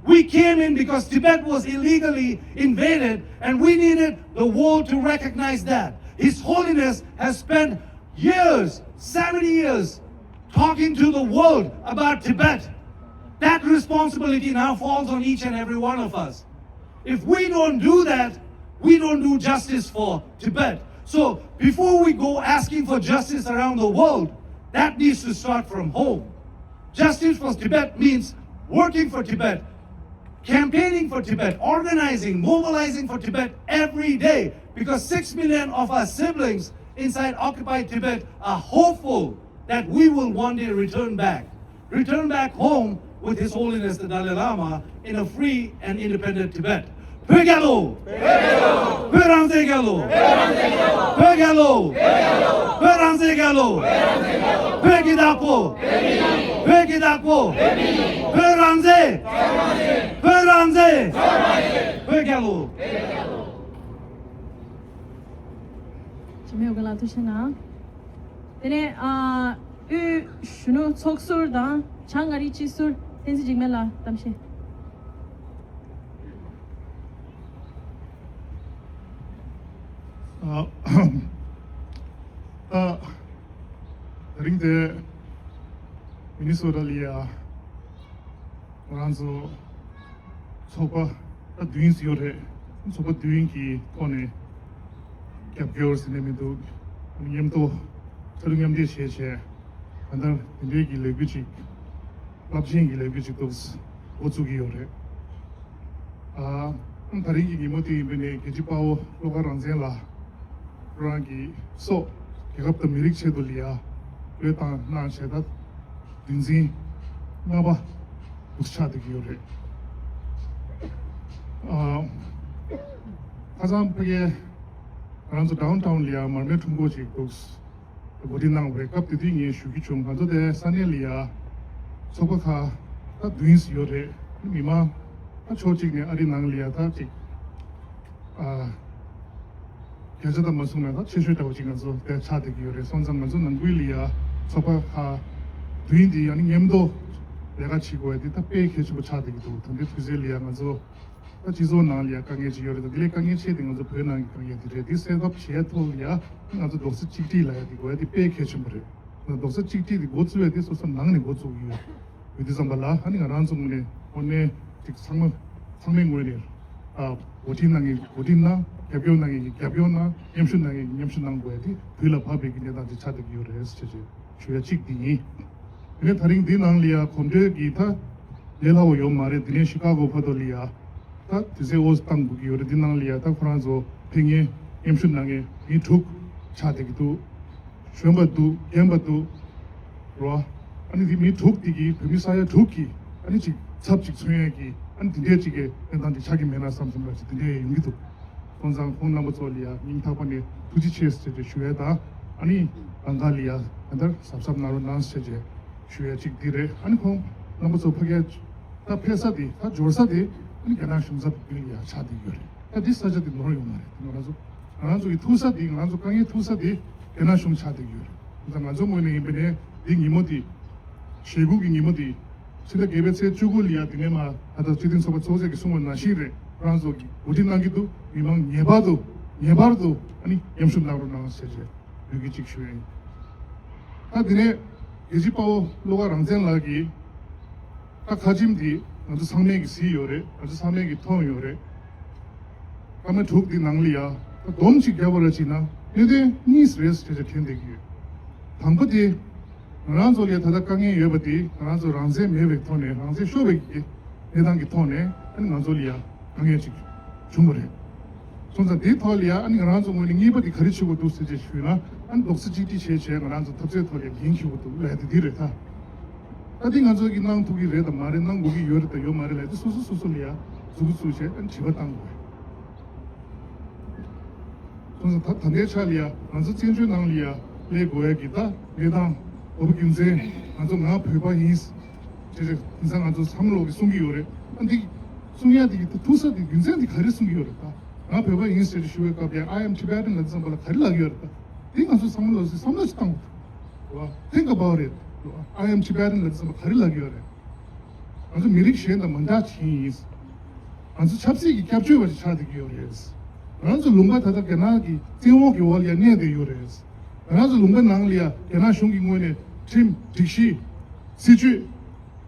We came in because Tibet was illegally invaded, and we needed the world to recognize that. His Holiness has spent years, seventy years, talking to the world about Tibet. That responsibility now falls on each and every one of us. If we don't do that, we don't do justice for Tibet. So before we go asking for justice around the world, that needs to start from home. Justice for Tibet means working for Tibet, campaigning for Tibet, organizing, mobilizing for Tibet every day, because six million of our siblings inside occupied Tibet are hopeful that we will one day return back, return back home with His Holiness the Dalai Lama in a free and independent Tibet. བོད་རྒྱལ་ལོ། བོད་རང་བཙན་རྒྱལ་ལོ། བོད་རྒྱལ་ལོ། བོད་རང་བཙན་རྒྱལ་ལོ། བོད་ཀྱི་བདག་པོ། བོད་ཀྱི་བདག་པོ། བོད་རང་བཙན། བོད་རང་བཙན། བོད་རྒྱལ་ལོ། ཇོ་མོ་ཡོ་ག་ལགས་ཐུགས་རྗེ་གནང་། དེ་ནས་ཨ། དབུས་གཞོན་ནུ་ཚོགས་ཟུར་དང་བྱང་ཨ་རིའི་སྤྱི་ཟུར་བསྟན་འཛིན་འཇིགས་མེད་ལགས་གཏམ་བཤད། ཨ། ད་དེ་རིང་དེ་མི་ནི་སོ་ཊ་ལ་ཡ་ང་རང་ཚོ་ཚོགས་པ་ད་བདུན་ཡོད་རེད། ཚོགས་པ་བདུན་གྱི་ཐོག་ནས་རྒྱབ་སྐྱོར་ཟེར་ནས་མི་འདུག་མཉམ་དུ་ཕྱག་རོགས་མཉམ་འདེགས་བྱས་བྱས་ད་ལྟ་དེ་འདྲའི་གི་ལས་འགུལ་ཅིག་རླབས་ཆེན་གྱི་ལས་འགུལ་ཅིག་ཏུ་འགོ་བཙུགས་ཀྱི་ཡོད་རེད། ཨ། ད་རིང་གི་ཉིན་མོ་དེ་ཡིན་པ་ནས་རྒྱལ་གཅེས་དཔའ་བོ་བློ་དགའ་རང་བཙན་ལགས་ཁོ་རང་གི་སྲོག་རྒྱལ་ཁབ་དང་མི་རིགས་ཆེད་དུ་ལ་ཡ་བློས་བཏང་གནང་བྱས་ད་བདུན་ཚན་ལྔ་པ་འདུག་ཆགས་བསྡད་ཀྱི་ཡོད་རེད། ཨ། ཁ་སང་ཕ་གིར་ང་རང་ཚོ་ཌའུན་ཊའུན་ལ་ཡ་མར་མེ་ཁྲོམ་སྐོར་ཅིག་འདུག་འགོ་ཁྲིད་གནང་བ་རེད། སྐབས་དེ་དུས་ངས་ཞུ་རྒྱུ་བྱུང་། ང་ཚོ་དེ་ས་གནས་ལ་ཡ་ཚོགས་པ་ཁག་ད་བདུན་ཡོད་རེད། མི་མང་ད་ཕྱོགས་གཅིག་ནས་ཨ་རི་ནང་ལ་ཡ་ད་ཅིག་ཨ་བརྒྱ་ཆ་ད་མ་གསུངས་ན་ད་ཆེ་ཤོས་འདྲ་བོ་ཅིག་ང་ཚོ་དེ་ཆགས་བསྡད་ཀྱི་ཡོད་རེད། སོང་ཙང་ང་ཚོ་ནང་ཁུལ་ལ་ཡ་ཚོགས་པ་ཁག་བདུན་འདི་ཡ་ནི་མཉམ་དུ་ལས་ཀ་བྱེད་དགོས་ཡ་འདི་ད་དཔེ་གལ་ཆེན་པོ་ཆགས་བསྡད་ཀྱི་འདུག་ད་ལྟའི་དུས་ཚོད་ལ་ཡ་ང་ཚོ། ད་སྤྱི་ཚོགས་ནང་ལ་ཡང་དཀའ་ངལ་ཅིག་ཡོད་རེད། ད་དེ་ལས་དཀའ་ངལ་ཆེ་དེ་ང་ཚོ་བོད་ནང་གི་དཀའ་ངལ་དེ་རེད། དེ་སེལ་ཐབས་བྱེད་ཐོག་ལ་ཡང་ང་ཚོ་རྡོག་རྩ་གཅིག་སྒྲིལ་ལ་ཡང་དེ་དགོས་ཡ་དེ་དཔེ་གལ་ཆེན་པོ་རེད། རྡོག་རྩ་གཅིག་སྒྲིལ་དེ་འགོ་བཙུགས་ཡ་དེ་སོ་སོ་ནང་ནས་འགོ་བཙུགས་ཡོད། ཡོད་དུས་ཙམ་པ་ལ་ཨ་ནི་ང་རང་ཚོ་ངོས་ནས་དངོས་གནས་ཅིག་ཚང་མ་ཚང་མའི་ངོས་ནས་ཨ་འགོ་ཁྲིད་གནང་མཁན་གྱི་འགོ་ཁྲིད་གནང་། རྒྱབ་སྐྱོར་གནང་མཁན་གྱི་རྒྱབ་སྐྱོར་གནང་། མཉམ་ཞུགས་གནང་མཁན་གྱི་མཉམ་ཞུགས་གནང་དགོས་ཡ་དེ་དུས་ལ་བབ་པའི་གི་གནས་སྟངས་ཅིག་ཆགས་བསྡད་ཀྱི་ཡོད་རེད་ཟེར་བྱས་ཞུ་ཡ་གཅིག་དེ་ཡིན། དེ་ནས་ད་རིང་འདི་ནང་ལ་ཡ་གོམ་བགྲོད་ཀྱི་ད་ལས་སླ་བོ་ཡོད་མ་རེད། དེ་ནས་ཤི་ཀ་གོ་བར་དུ་ལ་ཡ་ད་དུས་ཚོད་ཨོ་བཏང་དགོས་ཀྱི་ཡོད་རེད། འདི་ནང་ལ་ཡ་ད་ཁོ་རང་ཚོ་ཕེབས་མཁན་མཉམ་ཞུགས་གནང་མཁན་མི་དྲུག་ཆགས་བསྡད་ཀྱི་འདུག་གཞོན་པ་འདུག་རྒན་པ་འདུག་རོ། ཨ་ནི་འདི་མི་དྲུག་དེ་གིས་བོད་མི་ས་ཡ་དྲུག་གིས་ཨ་ནི་ཅིག་ཚབ་ཅིག་མཚོན་ཡས་ཀྱི་ཨ་ནི་དེ་འདྲས་ཅིག་གི་གནས་སྟངས་ཅིག་ཆགས་ཀྱི་མེད་ན་བསམ་བསམ་འདྲ་ཅིག་དེ་འདྲས་ཡོང་གི་འདུག་སོང་ཙང་ཁོང་རྣམ་པ་ཚོ་ལ་ཡ་སྙིང་ཐག་པ་ནས་ཐུགས་རྗེ་ཆེ་ཟེར་ཏེ་ཞུ་ཡས་དང་། ཨ་ནི་ལམ་ཁ་ལ་ཡ་གང་ལྟར་གཟབ་གཟབ་གནང་རོགས་གནང་ཟེར་ཏེ་ཞུ་ཡས་གཅིག་འདི་རེད། ཨ་ནི་ཁོང་རྣམ་པ་ཚོ་ཕ་གིར་ད་ཕེབས་ས་དེ་ད་འབྱོར་ས་དེ་ཨ་ནི་རྒྱ་ནག་གཞུང་ཚབ་འདི་ལ་ཡ་ཆགས་བསྡད་ཡོད་རེད། ད་འདི་ས་ཆ་དེ་ནོར་ཡོད་མ་རེད། ང་རང་ཚོ་ང་རང་ཚོ་གི་ཐུག་ས་དེ་ང་རང་ཚོ་དཀའ་ངལ་ཐུག་ས་དེ་རྒྱ་ནག་གཞུང་ཆགས་བསྡད་ཡོད་རེད། ད་ང་ཚོ་ངོས་ནས་ཡིན་པ་ནས་འདི་ཉིན་མོ་འདི། ཞེ་དགུ་གི་ཉིན་མོ་འདི། ཕྱི་ཟླ་བརྒྱད་པའི་ཚེས་བཅུ་དགུ་ལ་ཡ་དེ་ནས་མ་ད་ལྟ་སྤྱི་མཐུན་ཚོགས་པ་ཚོགས་ཆེན་གྱིས་གསུངས་པ་ནང་བཞིན་རེད། ཁོ་རང་ཚོ་གིས་གོ་སྒྲིག་གནང་གི་འདུག་མི་མང་ངེས་པར་དུ་ངེས་པར་དུ་ཨ་ནི་མཉམ་ཞུགས་གནང་རོགས་གནང་ཟེར་བྱས་འབོད་སྐུལ་ཅིག་ཞུ་ཡ་ཡིན། ད་དེ་ནས་རྒྱལ་གཅེས་དཔའ་བོ་བློ་དགའ་རང་བཙན་ལགས་ཀྱིས། ད་ཁ་ཆེམས་འདི་ང་ཚོ་ཚང་མས་ཀྱིས་གཟིགས་ཡོད་རེད། ང་ཚོ་ཚང་མས་ཀྱིས་མཐོང་ཡོད་རེད། སྐར་མ་དྲུག་འདི་ནང་ལ་ཡ་ད་སྡོམ་གཅིག་བརྒྱབ་པ་ར་བྱས་ན་གནད་དོན་གཉིས་རེད་ཟེར་བྱས་དྲན་བསྡད་ཀྱི་ཡོད། དང་པོ་དེ། ང་རང་ཚོ་ལ་ཡ་ད་ལྟ་དཀའ་ངལ་ཡོད་པ་དེ་ང་རང་ཚོ་རང་བཙན་མེད་པའི་ཐོག་ནས་རང་བཙན་ཤོར་བའི་གི་གནས་སྟངས་ཀྱི་ཐོག་ནས་ཨ་ནི་ང་ཚོ་ལ་ཡ་དཀའ་ངལ་ཅིག་བྱུང་བ་རེད། སོང་ཙང་དེའི་ཐོག་ལ་ཡ་ཨ་ནི་ང་རང་ཚོ་ངོས་ནས་གཉིས་པ་དེ་ག་རེ་བྱེད་དགོས་འདུག་ཟེར་བྱས་ཞུས་ན་ཨ་ནི་རྡོག་རྩ་གཅིག་སྒྲིལ་བྱས་བྱས་ང་རང་ཚོ་འཐབ་རྩོད་ཐོག་ལ་འགན་འཁྱེར་དགོས་འདུག་ལབ་ཡ་དེ་འདི་རེད་ད། ད་དེ་ང་ཚོ་གིས་གནང་ཐུབ་ཀྱི་རེད་དམ་མ་རེད། གནང་དགོས་ཀྱི་ཡོད་རེད་དམ་ཡོད་མ་རེད་ལབ་ཡ་དེ་སོ་སོ་སོ་སོ་ལ་ཡ་མཛུབ་གུ་བཙུགས་བྱས་ཨ་ནི་དྲི་བ་བཏང་དགོས་རེད། སོང་ཙང་ད་ད་ལྟའི་ཆ་ལ་ཡ་ང་ཚོ་བཙན་བྱོལ་ནང་ལ་ཡ་སླེབས་དགོས་ཡ་གི་ད་གནས་སྟངས་འོ་བུ་རྒྱུ་མཚན་ང་ཚོ་ང་བོད་པ་ཡིན་ཅེས་དེང་སང་ང་ཚོ་བསམ་བློ་གི་གསུང་གི་ཡོད་རེད། ཨ་འདི་གསུང་ཡ་དེ་གི་ད་ཐུག་ས་དེ་རྒྱུ་མཚན་དེ་ག་རེ་གསུང་གི་ཡོད་རེད། ད་ང་བོད་པ་ཡིན་ཟེར་ཞུ་བའི་སྐབས་ལ་I am Tibetan ལབ་ཙམ་པ་ལ་ག་རེ་ལབ་ཀྱི་ཡོད་རེད། ད་དེ་ང་ཚོ་བསམ་བློ་ཟེར་བསམ་བློ་ཞིག་བཏང་དགོས། Think about it. I am Tibetan ལབ་ཙམ་པ་ག་རེ་ལབ་ཀྱི་ཡོད་རེད། ང་ཚོ་མི་རིགས་གཞན་དང་མ་འདྲ་ཅིག་ཡིན། ང་ཚོ་ཆབ་སྲིད་ཀྱི་སྐྱབས་བཅོལ་བ་ཞིག་ཆགས་བསྡད་ཀྱི་ཡོད་རེད། ང་ཚོ་ལུང་པ་ད་ལྟ་རྒྱ་ནག་གི་བཙན་འོག་གི་འོག་ལ་ཡ་གནས་བསྡད་ཡོད་རེད། ང་ཚོ་ལུང་པ་ནང་ལ་ཡ་རྒྱ་ནག་གཞུང་གི་ངོས་ནས་ཁྲིམས་སྒྲིག་གཞི་སྲིད་ཇུས་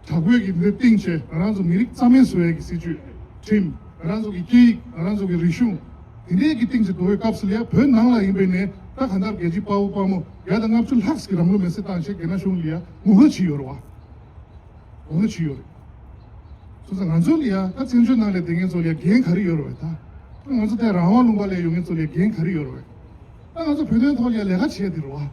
དྲག་པོའི་གི་འདི་སྟེང་བྱས་ང་རང་ཚོ་མི་རིགས་རྩ་མེད་བཟོ་ཡ་གི་སྲིད་ཇུས་ཁྲིམས་ང་རང་ཚོ་གི་སྐད་ཡིག་ང་རང་ཚོ་གི་རིག་གཞུང་དེ་འདྲའི་གི་སྟེང་བྱས་འགྲོ་བའི་སྐབས་སུ་ལ་ཡ་བོད་ནང་ལ་ཡིན་པའི་ནས་ད་གང་ལྟར་རྒྱལ་གཅེས་དཔའ་བོ་དཔའ་མོ་བརྒྱ་དང་ལྔ་བཅུ་ལྷག་ཙམ་གི་རང་ལོ་མེ་སྲེག་བཏང་བྱས་རྒྱ་ནག་གཞུང་ལ་ཡ་ངོ་རྒོལ་བྱས་ཡོད་རེད་བ། འོ་ན་ཅི་ཡོད་རེད། སོང་ཙང་ང་ཚོ་ལ་ཡ་ད་བཙན་བྱོལ་ནང་ལ་བསྡད་མཁན་ཚོ་ལ་ཡ་འགན་ག་རེ་ཡོད་རེད་བས་ད། ང་ཚོ་དེ་རང་དབང་ལུང་པ་ལ་ཡོད་མཁན་ཚོ་ལ་ཡ་འགན་ག་རེ་ཡོད་རེད་བས། ད་ང་ཚོ་བོད་དོན་ཐོག་ལ་ཡ་ལས་ཀ་བྱས་དེ་རེད་བ།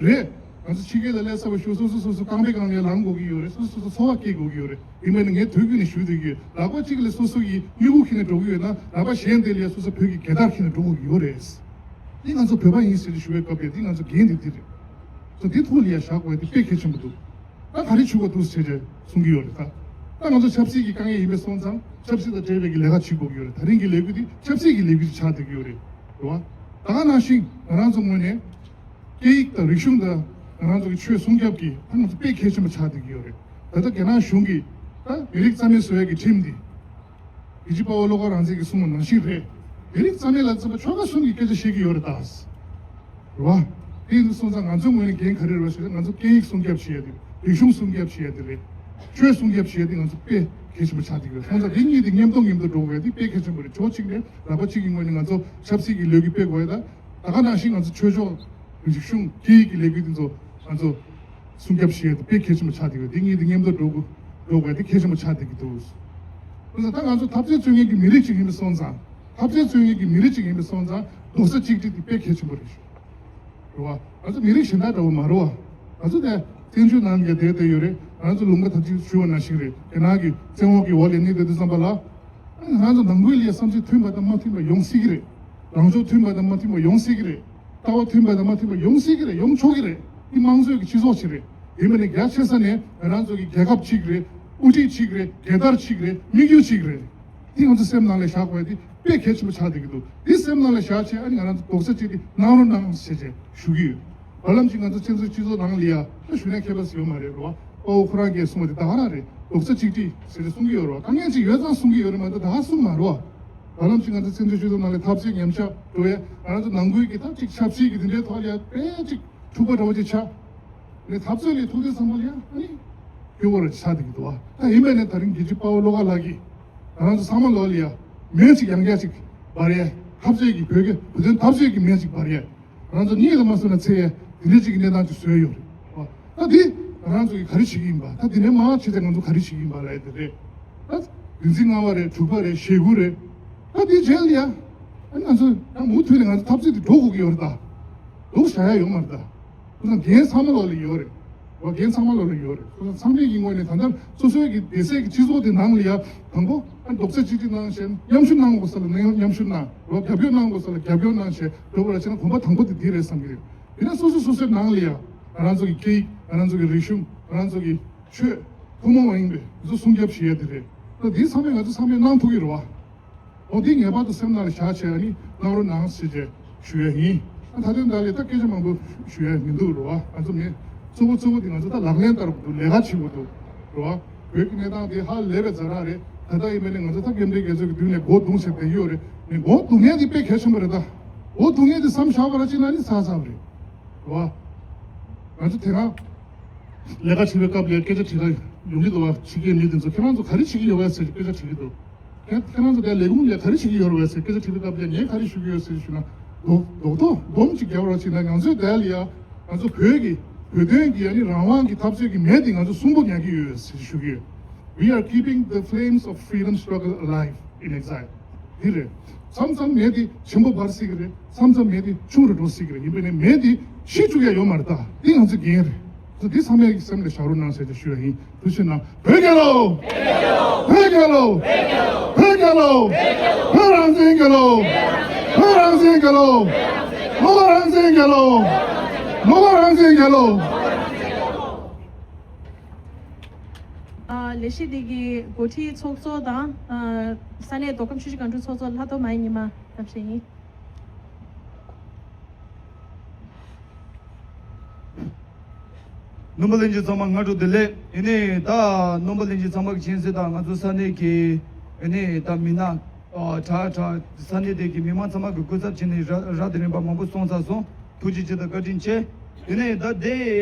རེད། ང་ཚོ་ཕྱི་རྒྱལ་ལ་སླེབས་ཚར་བ་ཞུ་སོ་སོ་སོ་སོ་རྐང་པའི་སྒང་ལ་ཡ་ལངས་དགོས་ཀྱི་ཡོད་རེད། སོ་སོ་སོ་སོ་འཚོ་བ་སྐྱེལ་དགོས་ཀྱི་ཡོད་རེད། ཡིན་པ་ནི་ངས་དུས་རྒྱུན་ནས་ཞུ་བསྡད་ཀྱི་ཡོད། ལག་པ་གཅིག་ལ་སོ་སོ་ཡི་མྱུ་གུ་འཁྱེར་ནས་འགྲོ་གི་ཡོད་ན་ལག་པ་གཞན་དེ་ལ་ཡ་སོ་སོ་བོད་ཀྱི་རྒྱལ་དར་འཁྱེར་ནས་འགྲོ་དགོས་ཀྱི་ཡོད་རེད། འདི་ང་ཚོ་བོད་པ་ཡིན་ཟེར་ཏེ་ཞུ་བའི་སྐབས་ལ་འདི་ང་ཚོ་འགན་འདི་འདི་རེད། སོ་འདི་ཐོག་ལ་ཡ་བཞག་དགོས་འདི་དཔེ་གལ་ཆེན་པོ་འདུག་ད་ག་རེ་བྱེད་དགོས་འདུག་ཟེར་ཏེ་གསུང་གི་ཡོད་རེད་ད། ད་ང་ཚོ་ཆབ་སྲིད་ཀྱི་དཀའ་ངལ་ཡིན་པས་སོང་ཙང་ཆབ་སྲིད་དང་འབྲེལ་བའི་གི་ལས་ཀ་བྱེད་དགོས་ཀྱི་ཡོད་རེད། ད་རིང་གི་ལས་འགུལ་འདི་ཆབ་སྲིད་ཀྱི་ལས་འགུལ་ཅིག་ཆགས་བསྡད་ཀྱི་ཡོད་རེད། རེད་བ། ད་ག་ནང་བཞིན་ང་རང་ཚོ་ངོས་ནས་སྐད་ཡིག་དང་རིག་གཞུང་དང་ང་རང་ཚོ་གི་ཆོས་སྲུང་སྐྱོབ་ཀྱི་ད་ང་ཚོ་དཔེ་གལ་ཆེན་པོ་ཆགས་བསྡད་ཀྱི་ཡོད་རེད། ད་ལྟ་རྒྱ་ནག་གཞུང་གིས་ད་མི་རིགས་རྩ་མེད་བཟོ་ཡས་ཀྱི་ཁྲིམས་འདི། རྒྱལ་གཅེས་དཔའ་བོ་བློ་དགའ་རང་བཙན་གྱིས་གསུངས་པ་ནང་བཞིན་རེད། མི་རིགས་རྩ་མེད་ལ་བརྩམས་པ་ཆོལ་ཁ་གསུམ་གྱི་སྐད་ཆ་བཤད་ཀྱི་ཡོད་རེད་ད། རེད་བ། དེ་ཡིན་དུས་སོང་ཙང་ང་ཚོའི་ངོས་ནས་འགན་ག་རེ་རེད་བ་ཞེ་ན་ང་ཚོ་སྐད་ཡིག་སྲུང་སྐྱོབ་བྱེད་ཡ་དེ་རེད། རིག་གཞུང་སྲུང་སྐྱོབ་བྱེད་ཡ་དེ་རེད། ཆོས་སྲུང་སྐྱོབ་བྱེད་ཡ་དེ་ང་ཚོ་དཔེ་གལ་ཆེན་པོ་ཆགས་ཀྱི་ཡོད། སོང་ཙང་དེ་གཉིས་དེ་མཉམ་དུ་མཉམ་དུ་འགྲོ་དགོས་ཡ་དེ་དཔེ་གལ་ཆེན་པོ་རེད། ཕྱོགས་གཅིག་ནས་ར་བ་གཅིག་གི་ངོས་ནས་ང་ཚོ་ཆབ་སྲིད་ཀྱི་ལས་འགུལ་སྤེལ་དགོས་ཡ་ད། ད་ག་ནང་བཞིན་ང་ཚོ་ཆོས་ཕྱོགས་རིག་གཞུང་སྐད་ཡིག་གི་ལས་འགུལ་དེ་ཚོ་ང་ཚོ་སྲུང་སྐྱོབ་བྱེད་ཡ་དེ་དཔེ་གལ་ཆེན་པོ་ཆགས་བསྡད་ཡོད། དེ་གཉིས་དེ་མཉམ་དུ་འགྲོ་དགོས་འགྲོ་དགོས་ཡ་དེ་གལ་ཆེན་པོ་ཆགས་བསྡད་ཀྱི་འདུག་དེ་ཚོ་ད་ང་ཚོ་འཐབ་རྩོད་རྩོད་མཁན་གྱི་མི་རིགས་ཅིག་ཡིན་པ་སོང་ཙང་འཐབ་རྩོད་རྩོད་མཁན་གྱི་མི་རིགས་ཅིག་ཡིན་པ་སོང་ཙང་རྡོག་རྩ་གཅིག་སྒྲིལ་དེ་དཔེ་གལ་ཆེན་པོ་རེད་ཤག་རེད་བ། ང་ཚོ་མི་རིགས་གཞན་དག་འདྲ་བོ་མ་རེད་བ། ང་ཚོ་དེ་བཙན་བྱོལ་ནང་ལ་བསྡད་བསྡད་ཡོད་རེད། ང་ཚོ་ལུང་པ་ད་ཅི་ཞུ་བ་ནང་བཞིན་རེད། རྒྱ་ནག་གི་བཙན་འོག་གི་འོག་ལ་གནས་བསྡད་དུས་ཙམ་པ་ལ། ང་ཚོ་ནང་ཁུལ་ལ་བསམ་ཚུལ་མཐུན་པ་དང་མ་མཐུན་པ་ཡོང་སྲིད་ཀྱི་རེད། ལངས་ཕྱོགས་མཐུན་པ་དང་མ་མཐུན་པ་ཡོང་སྲིད་ཀྱི་རེད། ལྟ་བ་མཐུན་པ་དང་མ་མཐུན་པ་ཡོང་སྲིད་ཀྱི་རེད། ཡོང་ཆོག་གི་རེད། འདི་དམངས་གཙོའི་གི་སྤྱི་ཚོགས་ཅིག་རེད། ཡིན་པ་ནི་རྒྱ་ཆེ་ས་ནས་ང་རང་ཚོ་གི་རྒྱལ་ཁབ་ཅིག་རེད། དབུ་ཁྲིད་ཅིག་རེད། རྒྱལ་དར་ཅིག་རེད། དམིགས་ཡུལ་ཅིག་རེད། འདི་ང་ཚོ་སེམས་ནང་ལ་བཞག་དགོས་ཡ་འདི་དཔེ་གལ་ཆེན་པོ་ཆགས་བསྡད་ཀྱི་འདུག་འདི་སེམས་ནང་ལ་བཞག་བྱས་ཨ་ནི་ང་རང་ཚོ་རྡོག་རྩ་གཅིག་སྒྲིལ་གནང་རོགས་གནང་ཞེས་བྱས་ཞུ་གི་ཡོད། བར་ལམ་གྱི་ང་ཚོ་བཙན་བྱོལ་སྤྱི་ཚོགས་ནང་ལ་ཡ་ད་ཞུ་ན་ཁྱད་པར་ཡོད་མ་རེད་རོ། དཔའ་བོ་ཁོ་རང་གིས་གསུངས་པ་དེ་ད་ག་རང་རེད། རྡོག་རྩ་གཅིག་སྒྲིལ་ཟེར་ཏེ་གསུང་གི་ཡོད་རོ། དཀའ་ངལ་ཅིག་ཡོད་ཙང་གསུང་གི་ཡོད་རེད་མ་གཏོགས་ད་ག་གསུང་མ་རོ། བར་ལམ་གྱི་ང་ཚོ་བཙན་བྱོལ་སྤྱི་ཚོགས་ནང་ལ་འཐབ་རྩོད་ཉམས་ཆག་འགྲོ་བས་ང་རང་ཚོ་ནང་ཁུལ་གྱི་ད་ཅིག་ཆབ་སྲིད་ཀྱི་དེ་འདྲའི་ཐོག་ལ་ཡ་དཔེ་ཅིག་འཁྲུག་པ་འདྲ་བོ་ཅིག་ཆགས། ནས་འཐབ་རྩོད་ལས་ཐུག་དུས་ཙམ་པ་ལ་ཡ་ཨ་ནི་སྐྱོ་བོ་ར་ཆགས་བསྡད་ཀྱི་འདུག་བ། ད་ཡིན་པས་ནས་ད་རིང་རྒྱལ་གཅེས་དཔའ་བོ་བློ་དགའ་ལགས་ཀྱིས་ང་རང་ཚོ་ཚང་མ་ལོ་ལ་ཡ་མེ་ཅིག་ཡང་བསྐྱར་ཅིག་འབར་ཡས། འཐབ་རྩོད་ཀྱི་བོད་ཀྱི་བོད་དོན་འཐབ་རྩོད་ཀྱི་མེ་ཅིག་འབར་ཡས། ང་རང་ཚོ་གཉིད་ལ་མ་སོང་ན་ཚེ་ཡས་དེ་འདྲའི་ཅིག་གི་གནས་སྟངས་ཅིག་བཟོས་ཡོད་རེད་བ། ད་འདི་ང་རང་ཚོ་གིས་ག་རེ་བྱེད་ཀྱི་ཡིན་པ། ད་འདི་ནས་མར་བྱས་ཏེ་ང་ཚོ་ག་རེ་བྱེད་ཀྱི་ཡིན་པ་ལབ་ཡས་དེ་རེད། ད་བདུན་ཚིགས་ལྔ་པ་རེད། དྲུག་པ་རེད། ཞེ་དགུ་རེད། ད་འདི་རྗེས་ལ་ཡ་ཨ་ང་ཚོ་ཡང་མུ་མཐུད་ནས་ང་ཚོ་འཐབ་རྩོད་འདི་འགྲོ་དགོས་ཀྱི་ཡོད་རེད་ད། ལུག་བཞག་ཡ་ཡོད་མ་རེད་ད། ཁོ་ཚོ་འགན་ཚང་མ་ལོ་ལ་ཡོད་རེད། འགན་ཚང་མ་ལོ་ལ་ཡོད་རེད། ཁོ་ཚོ་ཚང་མས་ཀྱི་ངོས་ནས་ད་ལྟ་སོ་སོའི་གི་སྡེ་སྲིད་ཀྱི་སྤྱི་ཚོགས་དེ་ནང་ལ་ཡ་དང་པོ་ཨ་རྡོག་རྩ་གཅིག་སྒྲིལ་གནང་བྱས་མཉམ་ཞུགས་གནང་དགོས་ས་ལ་མཉམ་ཞུགས་གནང་རོགས། རྒྱབ་སྐྱོར་གནང་དགོས་ས་ལ་རྒྱབ་སྐྱོར་གནང་བྱས་འགྲོ་དགོས་ར་བྱས་ན་གོམ་པ་དང་པོ་དེ་འདི་རེད་བསམ་གྱི་རེད། དེ་ནས་སོ་སོ་སོ་སོའི་ནང་ལ་ཡ་ང་རང་ཚོ་གི་སྐད་ཡིག་ང་རང་ཚོ་གི་རིག་གཞུང་ང་རང་ཚོ་གི་ཆོས་ཐུན་མོང་མ་ཡིན་པའི་འདི་ཚོ་སྲུང་སྐྱོབ་བྱེད་ཡ་དེ་རེད། ད་འདི་ཚང་མས་ང་ཚོ་ཚང་མས་གནང་ཐུབ་ཀྱི་རེད་བ། འོ་འདི་ངེས་པར་དུ་སེམས་ནང་ལ་བཞག་བྱས་ཨ་ནི་གནང་རོགས་གནང་ཞེས་བྱས་ཞུ་ཡ་ཡིན། མཐའ་དོན་དག་ལས་ད་སྐད་ཆ་མང་པོ་ཞུ་ཡ་མི་འདུག་རོ་བ། ང་ཚོ་མི་གཙོ་བོ་གཙོ་བོ་དེ་ང་ཚོ་ད་ལག་ལེན་བསྟར་དགོས་འདུག་ལས་ཀ་བྱེད་དགོས་འདུག་རོ་བ། བོད་ཀྱི་གནས་སྟངས་དེ་ཧ་ལས་པའི་ཛ་དྲག་རེད། ད་ལྟ་ཡིན་པ་ནས་ང་ཚོ་ད་ཀེམ་བྷྲིཇ་རྒྱལ་ཚོགས་ཀྱི་མདུན་ནས་མགོ་བརྡུང་བྱས་བསྡད་ཀྱི་ཡོད་རེད། མི་མགོ་བརྡུང་མཁན་དེ་དཔེ་གལ་ཆེན་པོ་རེད། ད་མགོ་བརྡུང་མཁན་དེ་བསམ་བཞག་པ་ར་ཅིག་ན་ནི་ཚར་ཚར་བ་རེད་རོ་བ། ང་ཚོ་དེ་རང་ལས་ཀ་བྱེད་པའི་སྐབས་ལ་སྐད་ཆ་དྲི་ལ་ཡོང་གི་འདུག་བ། ཕྱི་རྒྱལ་མི་དེ་ཚོ་ཁྱེད་རང་ཚོ་ག་རེ་བྱེད་ཀྱི་ཡོད་བས་ཟེར་སྐད་ཆ་དྲི་གི་འདུག་ཁྱེད་ཁྱེད་རང་ཚོ་དེ་ལས་ཁུངས་ལ་ག་རེ་བྱེད་ཀྱི་ཡོད་རེད་བས་ཟེར་སྐད་ཆ་དྲི་བའི་སྐབས་ལ་ངས་ག་རེ་ཞུ་གི་ཡོད་ཟེར་ཞུ་ན། རྡོག་རྡོག་རྡོག་སྡོམ་ཅིག་རྒྱབ་རོགས་བྱེད་ན། ང་ཚོའི་དེ་ལ་ཡ་ང་ཚོ་བོད་ཀྱི་བོད་དོན་གྱི་ཡ་ནི་རང་དབང་གི་འཐབ་རྩོད་ཀྱི་མེ་དེ་ང་ཚོ་གསོན་པོ་ཉར་གྱི་ཡོད་ཟེར་ཞུ་གི་ཡོད། We are keeping the flames of freedom struggle alive in exile. འདི་རེད། མཚམས་མཚམས་མེ་འདི་ཆེན་པོ་འབར་སྲིད་ཀྱི་རེད། མཚམས་མཚམས་མེ་འདི་ཆུང་རུ་འགྲོ་སྲིད་ཀྱི་རེད། ཡིན་པས་ནས་མེ་འདི་ཤི་བཅུག་ཡ་ཡོད་མ་རེད། ད་འདི་ང་ཚོའི་འགན་རེད། ཚོ་འདི་ཚང་མས་སེམས་ལ་བཞག་རོགས་གནང་ཟེར་ཏེ་ཞུ་ཡ་ཡིན། ཐུགས་རྗེ་གནང་། བོད་རྒྱལ་ལོ། བོད་རྒྱལ་ལོ། བོད་རྒྱལ་ལོ། བོད་རང་བཙན་རྒྱལ་ལོ། བོད་རང་བཙན་རྒྱལ་ལོ། བློ་དགའ་རང་བཙན་རྒྱལ་ལོ། བློ་དགའ་རང་བཙན་རྒྱལ་ལོ། ཨ། ལས་གཞི་འདི་གི་འགོ་ཁྲིད་ཚོགས་གཙོ་དང་། ཨ། ས་གནས་མདོ་ཁམས་ཆུ་བཞི་སྒང་དྲུག་ཚོགས་གཙོ་ལྷ་ཐོ་མའི་ཉི་མ་ཐབས་ཤེས་ཡིན། རྣམ་པ་ལྷན་རྒྱས་ཚང་མ་སྔ་དྲོ་བདེ་ལེགས། ཨེ་ནས་ད་རྣམ་པ་ལྷན་རྒྱས་ཚང་མ་གི་མཁྱེན་གསལ་དང་ང་ཚོ་ས་གནས་ཀྱི་ཨེ་ནས་ད་མི་སྣ་ཨ་དྲག་དྲག་ས་གནས་དེ་གི་མི་མང་ཚང་མ་གི་སྐུ་ཚབ་བྱས་ནས་ར་ར་དེ་རིང་པ་མང་པོ་སོང་ཚར་སོང་། ཐུགས་རྗེ་ཆེ་དང་བཀའ་དྲིན་ཆེ། དེ་ནས་ད་དེ་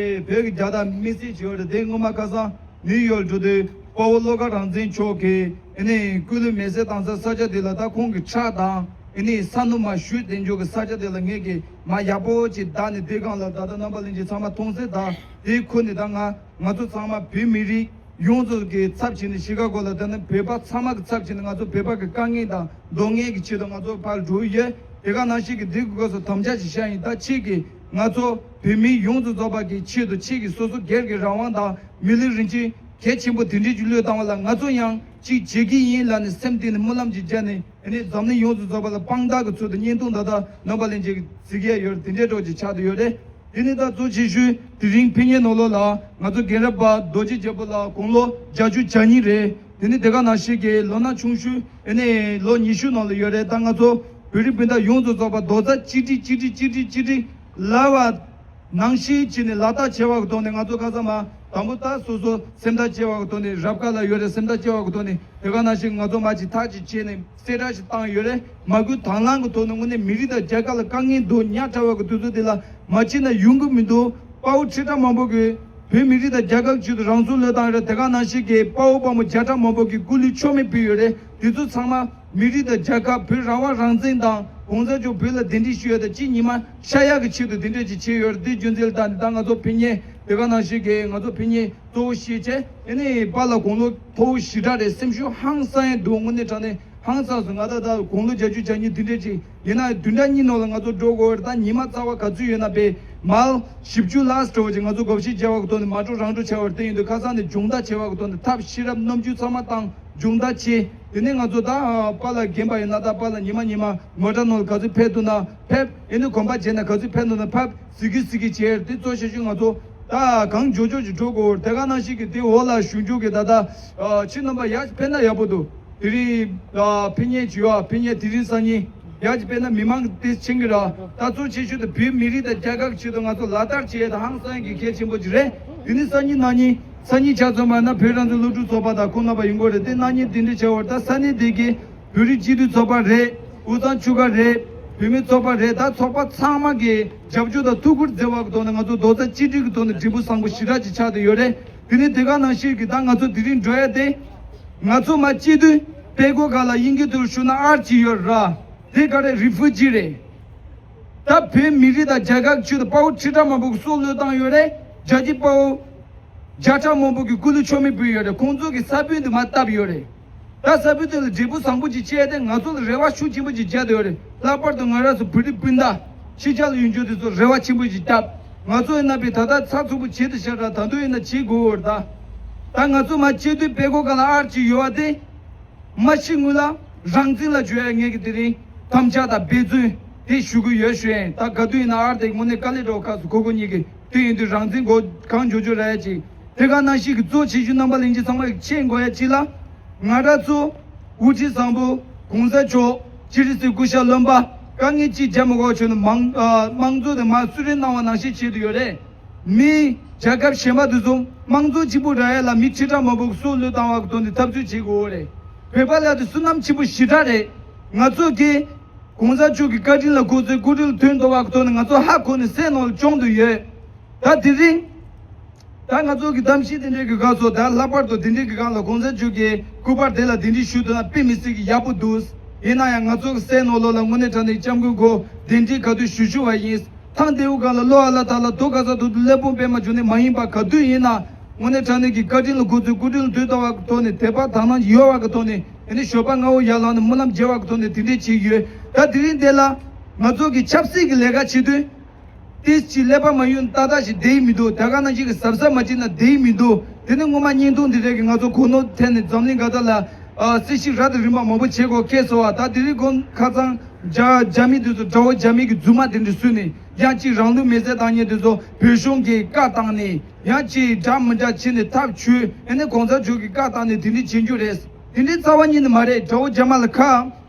བོད་ཀྱི་རྒྱལ་དར་དམིགས་བསལ་བྱས་པ་རེད། དེ་སྔོན་མ་ཁ་སང་ནིའུ་ཡོག་འགྲོ་དུས་དཔའ་བོ་བློ་དགའ་རང་བཙན་མཆོག་གིས་ཨེ་ནས་སྐུ་ལུས་མེ་སྲེག་བཏང་ས་ས་ཆ་དེ་ལ་ད་ཁོང་གི་ཁྲག་དང་ཨེ་ནས་ས་སྣུམ་མ་བཞུས་བསྡད་འཇོག་གི་ས་ཆ་དེ་ལ་ངས་ཀྱིས་མ་ཡག་པོ་ཅིག་བདག་ནས་དེ་སྒང་ལ་ད་ལྟ་རྣམ་པ་ལྷན་རྒྱས་ཚང་མ་མཐོང་གསལ་དང་དེ་ཁུར་ནས་ད་ང་ང་ཚོ་ཚང་མ་བོད་མི་རིགས་ཡོངས་རྫོགས་ཀྱི་ཚབ་བྱས་ནས་ཤི་ཁ་གོ་ལ་ད་ནི་བོད་པ་ཚང་མ་གི་ཚབ་བྱས་ནས་ང་ཚོ་བོད་པ་གི་དཀའ་ངལ་དང་སྡུག་བསྔལ་གྱི་ཆེད་དུ་ང་ཚོ་ཕར་འགྲོ་ཡི་ཡོད། དེ་ག་ནང་བཞིན་གྱི་འདི་གི་སྐོར་སུ་དམ་བཅའ་ཞིག་བཞག་ཡིན། ད་ཁྱེད་ཀྱིས་ང་ཚོ་བོད་མི་ཡོངས་སུ་རྫོགས་པ་གི་ཆེད་དུ་ཁྱེད་ཀྱིས་སོ་སོ་སྒེར་གྱི་རང་དབང་དང་མི་ལུས་རིན་ཆེན་གལ་ཆེན་པོ་དེ་འདྲའི་ཅིག་བློས་བཏང་བ་ལ་ང་ཚོ་ཡང་ཅིག་བྱེད་ཀྱི་ཡིན་ལབ་ནས་སེམས་གཏིང་ནས་སྨོན་ལམ་ཅིག་བརྒྱབ་ནས་ཨ་ནི་འཛམ་གླིང་ཡོངས་སུ་རྫོགས་པ་ལ་དཔང་རྟགས་ཀྱི་ཚུལ་དུ་བརྙན་ཐུང་ད་ལྟ་རྣམ་པ་ལྷན་རྒྱས་ཀྱིས་གཟིགས་ཡ་ཡོད་རེད། དེ་འདྲའི་གྲོགས་ཅིག་ཆགས་བསྡད་ཡོད་རེད། དེ་ནི་ད་གཙོ་ཆེ་ཤོས་དེ་རིང་ཕེབས་མཁན་ནོར་ལོ་ལགས། ང་ཚོ་རྒན་རབས་པ་རྡོ་རྗེ་རྒྱལ་པོ་ལགས་དགུང་ལོ་བརྒྱད་ཅུ་གྱ་གཉིས་རེད། དེ་ནི་དེ་ག་ནང་བཞིན་གྱི་ལོ་ན་ཆུང་ཤོས་ཨ་ནི་ལོ་ཉི་ཤུ་ནང་ལ་ཡོད་རེད། ད་ང་ཚོ་བོད་རིགས་སྤུན་ཟླ་ཡོངས་སུ་རྫོགས་པ་རྡོག་རྩ་གཅིག་སྒྲིལ་གཅིག་སྒྲིལ་གཅིག་སྒྲིལ་གཅིག་སྒྲིལ་ལབ་པ་ནང་བཞིན་བྱས་ནས་ལག་བསྟར་བྱས་པ་གི་ཐོག་ནས་ང་ཚོ་ཁ་སང་མ་དང་པོ་ད་སོ་སོ་སེམས་ཐག་བཅད་པ་གི་ཐོག་ནས་རབ་དཀར་ལ་ཡོད་རེད། སེམས་ཐག་བཅད་པ་གི་ཐོག་ནས་དེ་ག་ནང་བཞིན་ང་ཚོ་མ་ཅིག་ཐག་ཅིག་བཅད་ནས་གསལ་བསྒྲགས་ཤིག་བཏང་ཡོད་རེད། མ་སྐུལ་དང་བླངས་ཀྱི་ཐོག་ནས་དངོས་གནས་མི་རིགས་དང་རྒྱལ་ཁབ་ལ་དཀའ་ངལ་འདུག་ཉག་ཕྲ་བ་གི་དུས་ཚོད་འདི་ལ་མ་ཕྱིན་ན་ཡོང་གི་མི་འདུག་དཔའ་བོ་ཁྲི་ཕྲག་མང་པོ་གིས་བོད་མི་རིགས་དང་རྒྱལ་ཁབ་ཆེད་དུ་རང་སྲོག་བློས་བཏང་ཡོད་རེད། དེ་ག་ནང་བཞིན་གྱི་དཔའ་བོ་དཔའ་མོ་བརྒྱ་ཕྲག་མང་པོ་གིས་སྐུ་ལུས་མཆོད་མེ་ཕུལ་ཡོད་རེད། དེ་ཚོ་ཚང་མ་མི་རིགས་དང་རྒྱལ་ཁབ་བོད་རང་དབང་རང་བཙན་དང་གོང་ས་མཆོག་བོད་ལ་གདན་འདྲེན་ཞུས་ཡོད་དང་གཅིག་ཉི་མ་ཤ་ཡག་གི་ཆེད་དུ་དེ་འདྲས་ཅིག་བྱས་ཡོད་རེད། དེ་རྒྱུ་མཚན་ལ་བརྟེན་ནས་ད་ང་ཚོ་ཕེབས་མཁན་དེ་ག་ནང་བཞིན་གྱི་ང་ཚོ་ཕེབས་མཁན་གཙོ་བོ་ཤེས་བྱས་ཨ་ནི་པཱ་ལགས་དགུང་ལོ་མཐོ་བོ་ཞེ་དྲག་རེད། སེམས་ཤུགས་ཧང་སང་ཡང་འདུག་དངོས་གནས་དྲང་གནས་ཧང་སངས་སོང་། ང་ད་ལྟ་དགུང་ལོ་བརྒྱད་ཅུ་གྱ་གཉིས་དེ་འདྲས་ཅིག་ཡིན་ན་བདུན་ཕྲག་གཉིས་ནང་ལ་ང་ཚོ་འགྲོ་དགོས་རེད། ད་ཉི་མ་རྩ་བ་ག་ཚོད་ཡོད་ན་པས་མལ་བཞི་བཅུ་ལྷག་འགྲོ་བ་ཅིག་ང་ཚོ་དགོངས་བཞེས་བྱས་པ་གི་ཐོག་ནས་མ་འགྲོ་རང་འགྲོ་བྱས་པ་རེད། དེ་ཡིན་དུས་ཁ་སང་ནས་སྦྱོང་བརྡར་བྱས་པ་གི་ཐོག་ནས་ཐབས་ཤེས་རབ་རྣམ་འགྱུར་ཚང་མ་བཏང་སྦྱོང་བརྡར་བྱས། དེ་ནས་ང་ཚོ་ད་པཱ་ལགས་རྒན་པ་ཡིན་ན་ད་པཱ་ལགས་ཉི་མ་ཉི་མ་མོ་ཊ་ནང་ལ་ག་ཚོད་ཕེབས་ཐུབ་ན་ཕེབས། ཨེ་ནི་གོམ་པ་བྱས་ན་ག་ཚོད་ཕེབས་ཐུབ་ན་ཕེབས། གཟིགས་གི་གཟིགས་གི་བྱས་དེ་གཙོ་ཆེ་ཤོས་ང་ཚོ་ད་གང་མགྱོགས་མགྱོགས་ཀྱིས་འགྲོ་དགོས། དེ་ག་ནང་བཞིན་གྱི་དེ་འོག་ལ་གཞུང་ཕྱོགས་ཀྱི་ད་ལྟ་ཨ་ཁྱེད་རྣམ་པ་ཡར་ཕེབས་ན་ཡག་པོ་འདུག་དེ་རིང་ཨ་ཕེབས་མཁན་བྱུང་བ་ཕེབས་མཁན་དེ་རིང་སང་ཉིན་ཡར་ཅིག་ཕེབས་ན་མི་མང་གི་དེ་ཕྱིན་གི་ར། ད་གཙོ་ཆེ་ཤོས་དེ་བོད་མི་རིགས་དང་རྒྱལ་ཁབ་ཆེད་དུ་ང་ཚོ་ལག་བསྟར་བྱས་ཡ་དེ་ཧང་སང་གི་གལ་ཆེན་པོ་ཅིག་རེད། དེ་ནི་སང་ཉིན་གནངས་ཉིན་སང་ཉིན་ཆ་ཚང་མ་ན་བོད་རང་བཙན་སློབ་ཕྲུག་ཚོགས་པ་དང་ཁོང་རྣམ་པ་ཡོང་གི་རེད། དེ་གནངས་ཉིན་དེ་འདྲ་བྱས་པ་རེད། ད་ས་གནས་དེ་གི་བོད་རིགས་སྤྱི་འཐུས་ཚོགས་པ་རེད། དབུས་གཙང་ཆོལ་ཁ་རེད། བུད་མེད་ཚོགས་པ་རེད། ད་ཚོགས་པ་ཚང་མ་གིས་རྒྱབ་སྐྱོར་དང་ཐུགས་ཁུར་མཛད་པ་གི་ཐོག་ནས་ང་ཚོ་རྡོག་རྩ་གཅིག་སྒྲིལ་གྱི་ཐོག་ནས་འབྲས་བུ་བཟང་པོ་ཞེ་དྲག་ཅིག་ཆགས་བསྡད་ཡོད་རེད། དེ་ནས་དེ་ག་ནང་བཞིན་གྱི་ད་ང་ཚོ་དེ་རིང་འགྲོ་ཡ་དེ་ང་ཚོ་མ་སྤྱི་འཐུས་དཔལ་སྒོར་ག་ལ་དབྱིན་སྐད་དུ་ཞུ་ན་ཨར་ཅིག་ཡོད་ར། དེ་ག་རེ་རི་ཕུ་ཇི་རེད། ད་བོད་མི་རིགས་དང་རྒྱལ་ཁབ་ཆེད་དུ་དཔའ་བོ་ཁྲི་ཕྲག་མང་པོ་གི་སྲོག་བློས་བཏང་ཡོད་རེད། རྒྱལ་གཅེས་དཔའ་བོ་བརྒྱ་ཕྲག་མང་པོ་གི་སྐུ་ལུས་མཆོད་མེ་ཕུལ་ཡོད་རེད། ཁོང་ཚོ་གི་ས་བོན་དེ་མར་བཏབ་ཡོད་རེད། ད་ས་བོན་དེ་ལ་འབྲས་བུ་བཟང་པོ་ཅིག་སྐྱེས་ཏེ་ང་ཚོ་ལ་རེ་བ་ཤུགས་ཆེན་པོ་ཅིག་བརྒྱབ་བསྡད་ཡོད་རེད། ལྷག་པར་དུ་ང་རང་ཚོ་བོད་རིགས་སྤུན་ཟླ་ཕྱི་རྒྱལ་ལ་ཡོད་འཇོག་དེ་ཚོ་རེ་བ་ཆེན་པོ་ཅིག་བརྒྱབ། ང་ཚོ་ཡིན་ན་པས་ད་ལྟ་ཚགས་ཚུད་པོ་བྱེད་དུ་བཞག་ར། ད་དུང་ཡིན་ན་བྱེད་དགོས་ཡོད་རེད། ད་ད་ང་ཚོ་མ་བྱེད་དུས་དཔལ་སྒོར་ག་ལ་ཨར་ཅིག་ཡོད་བ་དེ། མ་ཤི་སྔོན་ལ་རང་བཙན་ལ་འཇུ་ཡ་ངེད་ཀྱི་དེ་རིང་དམ་བཅའ་དང་འབད་བརྩོན་དེ་ཞུ་གི་ཡོད་ཞུ་ཡིན། ད་ག་དུས་ཡིན་ན་ཨར་དེ་དངོས་གནས་དཀའ་ལས་འགྲོ་ཁག་སུ་གོ་གོ་གཉིས་ཀྱི་དེ་ཡིན་དུས་རང་བཙན་གོ་གང་འཇུ་འཇུ་ར་ཡ་ཅིག་དེ་ག་ནང་བཞིན་གྱི་གཙོ་ཆེ་ཤོས་རྣམ་པ་ལྷན་རྒྱས་ཚང་མ་ཡི་ཆེས་དགོས་ཡ་ཅིག་ལ་ང་རང་ཚོ་དབུ་ཁྲིད་བཟང་པོ་གོང་ས་མཆོག་སྤྱི་སྲིད་སྐུ་ཞབས་བློན་པ་ དཀའ་ངལ་ཅིག་རྒྱབ་མི་དགོས་བྱུང་ན་མང་ཨ་དམངས་གཙོ་དེ་མར་གསོལ་རས་གནང་བ་ནང་བཞིན་བྱེད་དུ་ཡོད་རེད། མི་རྒྱལ་ཁབ་གཞན་པ་དེ་ཚོ་དམངས་གཙོ་གཅིག་པུ་རག་ཡ་ལ་མི་ཁྲི་ཕྲག་མང་པོ་སྲོག་བློས་བཏང་བ་གི་ཐོག་ནས་འཐབ་རྩོད་བྱེད་དགོས་རེད། བོད་པ་ལ་དེ་བསོད་ནམས་ཆེན་པོ་ཞེ་དྲག་རེད། ང་ཚོ་གི་གོང་ས་མཆོག་གི་བཀའ་དྲིན་ལ་གུས་བརྩི་སྐུ་དྲིན་ལ་ཐོན་ཐུབ་པ་གི་ཐོག་ནས་ང་ཚོ་ཧ་གོ་ནས་སེམས་ནང་ལ་སྐྱོང་དུ་ཡོད། ད་དེ་རིང་། ད་ང་ཚོ་གི་གཏམ་བཤད་དེ་འདྲའི་གི་སྐབས་སུ་ད་ལྷག་པར་དུ་དེ་འདྲའི་གི་སྒང་ལ་གོང་ས་མཆོག་གི་སྐུ་པར་དེ་ལ་གདན་འདྲེན་ཞུ་ཐུབ་ན་དཔེ་མི་སྲིད་ཀྱི་ཡག་པོ་འདུག་ཡིན་ན་ཡང་ང་ཚོ་གི་སེམས་ནང་ལོགས་ལ་དངོས་གནས་དྲང་གནས་སྐྱབས་མགོན་ཁོ་གདན་འདྲེན་ག་དུས་ཞུ་ཞུ་བ་ཡིན། ཐང་དེའུ་སྒང་ལ་བློ་ཨ་ལ་ཐ་ལ་དོ་ག་ས་དུ་དུ་ཀླད་པོ་པད་མ་བྱུང་ནས་མ་ཡིན་པ་ག་དུས་ཡིན་ན་དངོས་གནས་དྲང་གནས་ཀྱི་བཀའ་དྲིན་ལ་གུས་བརྩི་སྐུ་དྲིན་ལ་ཐོས་ལྟ་བ་གི་ཐོག་ནས་དད་པ་དག་སྣང་ཡོད་བ་གི་ཐོག་ནས་ཨ་ནི་ཞོགས་པ་སྔ་བོ་ཡར་ལངས་ནས་སྨོན་ལམ་རྒྱག་པ་གི་ཐོག་ནས་དེ་འདྲས་བྱེད་ཀྱི་ཡོད། ད་དེ་རིང་འདི་ལ་ང་ཚོ་གི་ཆབ་སྲིད་ཀྱི་ལས་ཀ་བྱེད་དུས། ཏིས་ཅི་ཀླད་པ་མ་ཡུན་ཏག་ཏག་ཞིག་བསྡད་ཡི་མི་འདུག་དེ་ག་ནང་བཞིན་གྱི་གཟབ་གཟབ་མ་བྱས་ན་བསྡད་ཡི་མི་འདུག་དེ་ནི་སྔོན་མ་བརྙན་ཐུང་འདི་རེད་གི་ང་ཚོ་གོ་ནོར་ཐེབས་ནས་འཛམ་གླིང་ག་ད་ལ་ཨ་སྲིད་ཞི་ར་དང་རིམ་པ་མང་པོ་བྱེད་དགོས་ཁེལ་སོང་བ། ད་དེ་རིང་གོང་ཁ་སང་རྒྱ་རྒྱ་མི་དེ་ཚོ་དགྲ་བོ་རྒྱ་མི་གི་རྫུན་མ་དེ་འདྲ་བཟོས་ནས་ཡང་ཅིག་རང་ལུས་མེར་སྲེག་བཏང་མཁན་དེ་ཚོ་བོད་གཞུང་གི་བཀའ་བཏང་ནས་ཡང་ཅིག་འདྲ་མི་འདྲ་བྱས་ནས་ཐབས་བྱུས་ཨ་ནི་གོང་ས་མཆོག་གི་བཀའ་བཏང་ནས་དེ་འདྲ་བྱེད་རྒྱུ་རེད། དེ་འདྲའི་རྩ་བ་ཉིད་ནས་མ་རེད། དགྲ་བོ་རྒྱ་མ་ལ་ཁ་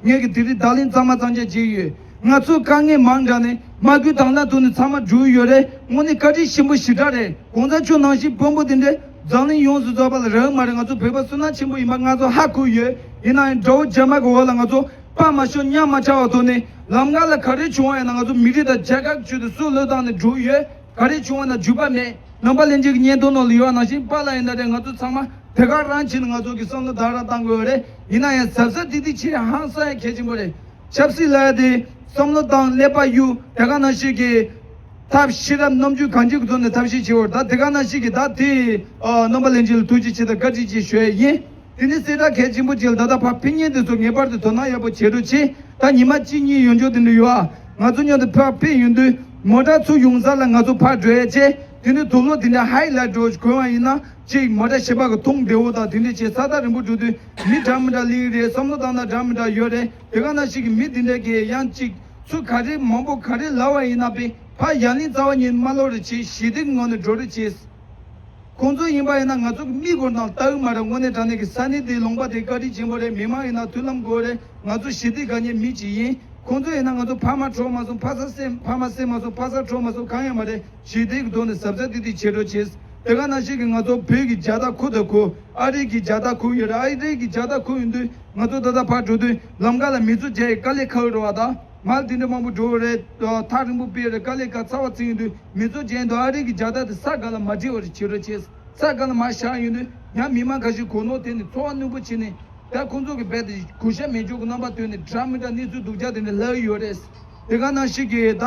ངས་ཀྱི་དེ་རིང་བརྡ་ལན་གཙང་མ་གཙང་རྐྱང་བྱས་ཡོད། ང་ཚོའི་དཀའ་ངལ་མང་དྲགས་ནས་མ་བསྐུལ་དང་བླངས་ཐོག་ནས་ཚང་མ་འགྲུབ་ཡོད་རེད། དངོས་གནས་བཀའ་དྲིན་ཆེན་པོ་ཞེ་དྲག་རེད། གོང་ས་མཆོག་ནང་བཞིན་དཔོན་པོ་དེ་འདྲས་འཛམ་གླིང་ཡོངས་སུ་རྫོགས་པ་ལ་རག་མ་རེད། ང་ཚོ་བོད་པ་བསོད་ནམས་ཆེན་པོ་ཡིན་པ་ང་ཚོ་ཧ་གོ་ཡོད། ཡིན་ན་ཡང་དགྲ་བོ་རྒྱ་མ་གི་འོག་ལ་ང་ཚོ་དཔའ་མ་ཤོར་ཉམས་མ་ཆག་པ་ཐོག་ནས་ལམ་ཁ་ལ་ག་རེ་བྱུང་བ་ཡིན་ན་ང་ཚོ་མི་རིགས་དང་རྒྱལ་ཁབ་ཆེད་དུ་སྲོག་བློས་བཏང་ནས་འགྲོ་ཡོད། ག་རེ་བྱུང་བ་ན་འཇུག་པ་མེད། རྣམ་པ་ལྷན་རྒྱས་ཀྱི་བརྙན་ཐུང་ནང་ལ་ཡོད་པ་ནང་བཞིན་པཱ་ལགས་ཡིན་ན་རེད། ང་ཚོ་ཚང་མ་དེ་ག་རང་བྱས་ནས་ང་ཚོ་གི་བསམ་བློ་དག་རང་བཏང་དགོས་རེད། ཡིན་ན་ཡང་གཟབ་གཟབ་ཏིག་ཏིག་བྱེད་ཡ་ཧང་སང་ཡ་གལ་ཆེན་པོ་རེད། ཆབ་སྲིད་ལ་ཡ་དེ་བསམ་བློ་བཏང་ཀླད་པ་གཡུག་དེ་ག་ནང་བཞིན་གྱི་ཐབས་ཤེས་རབ་རྣམ་དཔྱོད་གང་ཅིའི་ཐོག་ནས་ཐབས་ཤེས་བྱེད་འོར་ད་དེ་ག་ནང་བཞིན་གྱི་ད་དེ་རྣམ་པ་ལྷན་རྒྱས་ལ་ཐུགས་རྗེ་ཆེ་དང་བཀའ་དྲིན་ཆེ་ཞུ་ཡ་ཡིན། དེ་ནི་གསལ་བསྒྲགས་གལ་ཆེན་པོ་ཅིག་ལ་ད་ལྟ་ཕར་ཕེབས་མཁན་དེ་ཚོ་ངེས་པར་དུ་དོ་སྣང་ཡག་པོ་བྱེད་རོགས་བྱེད། ད་ཉི་མ་གཅིག་གཉིས་ཡོད་འཇོག་དེ་འདྲ་ཡོད་ཨ། ང་ཚོ་མཉམ་དུ་ཕར་ཕེབས་ཡོང་དུས་མོ་ཊ་ཚུར་ཡོང་ས་ལ་ང་ཚོ་ཕར་འགྲོ་ཡ་བྱས། དེ་ནི་དུག་ལོག་དེ་འདྲ་ཧའི་ལའི་ཊི་འདྲ་བོ་ཞིག་གོན་པ་ཡིན་ན་ཅིག་མོ་ཊ་གཞན་པ་གི་མཐོང་བདེ་བོ་དང་དེ་འདྲ་བྱས། ས་ཐག་རིང་པོ་འགྲོ་དུས་མི་འདྲ་མི་འདྲ་སླེབས་རེད། བསམ་བློ་བཏང་ན་འདྲ་མི་འདྲ་ཡོད་རེད། དེ་ག་ནང་བཞིན་གྱི་མི་དེ་འདྲ་གིས་ཡང་ཅིག་ཚུར་ག་རེ་མང་པོ་ག་རེ་ལབ་པ་ཡིན་ན་པས་ཕར་ཡ་ལན་རྩ་བ་ཉིད་མ་སློག་རེ་བྱས་ཞི་བདེ་གི་ངང་ནས་འགྲོ་རེ་བྱས། ཁོང་ཚོ་ཡིན་པ་ཡིན་ན་ང་ཚོ་གི་མིག་སྒོར་ནང་ལྟ་གི་མ་རེད། དངོས་གནས་དྲང་གནས་ཀྱི་ས་གནས་དེའི་ལུང་པ་དེ་བཀའ་དྲིན་ཆེན་པོ་རེད། མི་མང་ཡིན་ན་མཐུན་ལམ་དགོས་རེད། ང་ཚོ་ཞི་བདེ་དགའ་མཁན་མི་གཅིག་ཡིན། ཁོང་ཚོ་ཡིན་ན་ང་ཚོ་ཕ་མ་འཕྲོག་མ་སོང་། ཕ་ས་བསད་ཕ་མ་བསད་མ་སོང་། ཕ་ས་འཕྲོག་མ་སོང་། གང་ཡང་མ་རེད། ཞི་བདེ་གི་ཐོག་ནས་གཟབ་གཟབ་ཏིག་ཏིག་བྱེད་རོགས་བྱེད། དེ་ག་ནང་བཞིན་གྱི་ང་ཚོ་བོད་ཀྱི་རྒྱལ་དར་ཁུར་དང་ཁུར། ཨ་རི་གི་རྒྱལ་དར་ཁུར་ཡོད་རེད། ཨ་རི་གི་རྒྱལ་དར་ཁུར་ཡོང་དུས་ང་ཚོ་ད་ལྟ་ཕར་འགྲོ་དུས་ལམ་ཁ་ལ་མི་ཚོགས་མཇལ་ཡི་དཀའ་ལས་ཁག་རེད་བ་ད། མར་དེ་འདྲ་མང་པོ་འགྲོ་གི་རེད། ཐག་རིང་པོ་ཕེབས་རེད། དཀའ་ལས་ཁག་ཚ་བ་ཚིག་ཡོང་དུས་མི་ཚོགས་མཇལ་དུས་ཨ་རི་གི་རྒྱལ་དར་དེ་ས་ག་ལ་མ་བྲིས་པ་རེད། བྱེད་རོགས་བྱེད། ས་ག་ལ་མར་བཞག་ཡོང་དུས་ཡང་མི་མང་ཁ་ཤས་གོ་ནོར་ཐེབས་ནས་ཚོར་བ་རྣོན་པོ་བྱས་ནས། ད་ཁོང་ཚོ་གི་རྦད་དེ་གུས་ཞབས་མེད་ཕྱོགས་ཀྱི་རྣམ་པ་སྟོན་ནས་འདྲ་མི་འདྲ་གནས་ཚུལ་སྡུག་ཅག་དེ་འདྲ་ལབ་ཡོད་རེད། དེ་ག་ནང་བཞིན་གྱི་ད་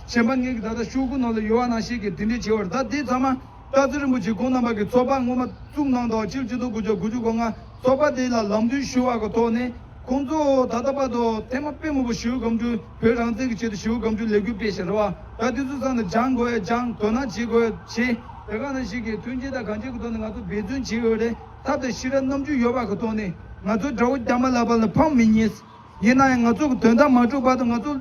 གཞན་པ་ངེད་ཀྱི་ད་ལྟ་ཤོག་གུ་ནང་ལ་ཡོད་པ་ནང་བཞིན་གྱི་དེ་འདྲ་བྱེད་པར་ད་དེ་ཚང་མ་སྟག་འཚེར་རིན་པོ་ཆེ་ཁོང་རྣམ་པ་གི་ཚོགས་པ་སྔོན་མ་བཙུགས་གནང་དང་ཕྱི་ལོ་ཆིག་སྟོང་དགུ་བརྒྱ་དགུ་བཅུ་གོ་ལྔ་ཚོགས་པ་དེ་ལ་ལམ་སྟོན་ཞུ་བ་གི་ཐོག་ནས་ཁོང་ཚོ་ད་ལྟ་བར་དུ་ཐེངས་མ་དཔེ་མང་པོ་ཞི་བའི་སྒམ་ཆུ་བོད་རང་བཙན་གྱི་ཆེད་དུ་ཞི་བའི་སྒམ་ཆུ་ལས་འགུལ་སྤེལ་བཞིན་རེད་བ། ད་དེ་ཚོ་ཚང་ནས་སྦྱང་དགོས་ཡ་སྦྱང་དོ་སྣང་བྱེད་དགོས་ཡ་བྱེད། དེ་ག་ནང་བཞིན་གྱི་མཐུན་རྐྱེན་དང་གང་ཅིའི་ཐོག་ནས་ང་ཚོ་འབད་བརྩོན་བྱེད་ཡོད་རེད། ཐབས་དང་ཤེས་རབ་རྣམ་དཔྱོད་ཡོད་པ་གི་ཐོག་ནས་ང་ཚོ་དགྲ་བོ་རྒྱ་མ་ལག་པ་ལ་ཕམ་མི་ཉེས། ཡིན་ན་ཡང་ང་ཚོ་གི་དོན་དག་མ་གྲུབ་བར་དུ་ང་ཚོ་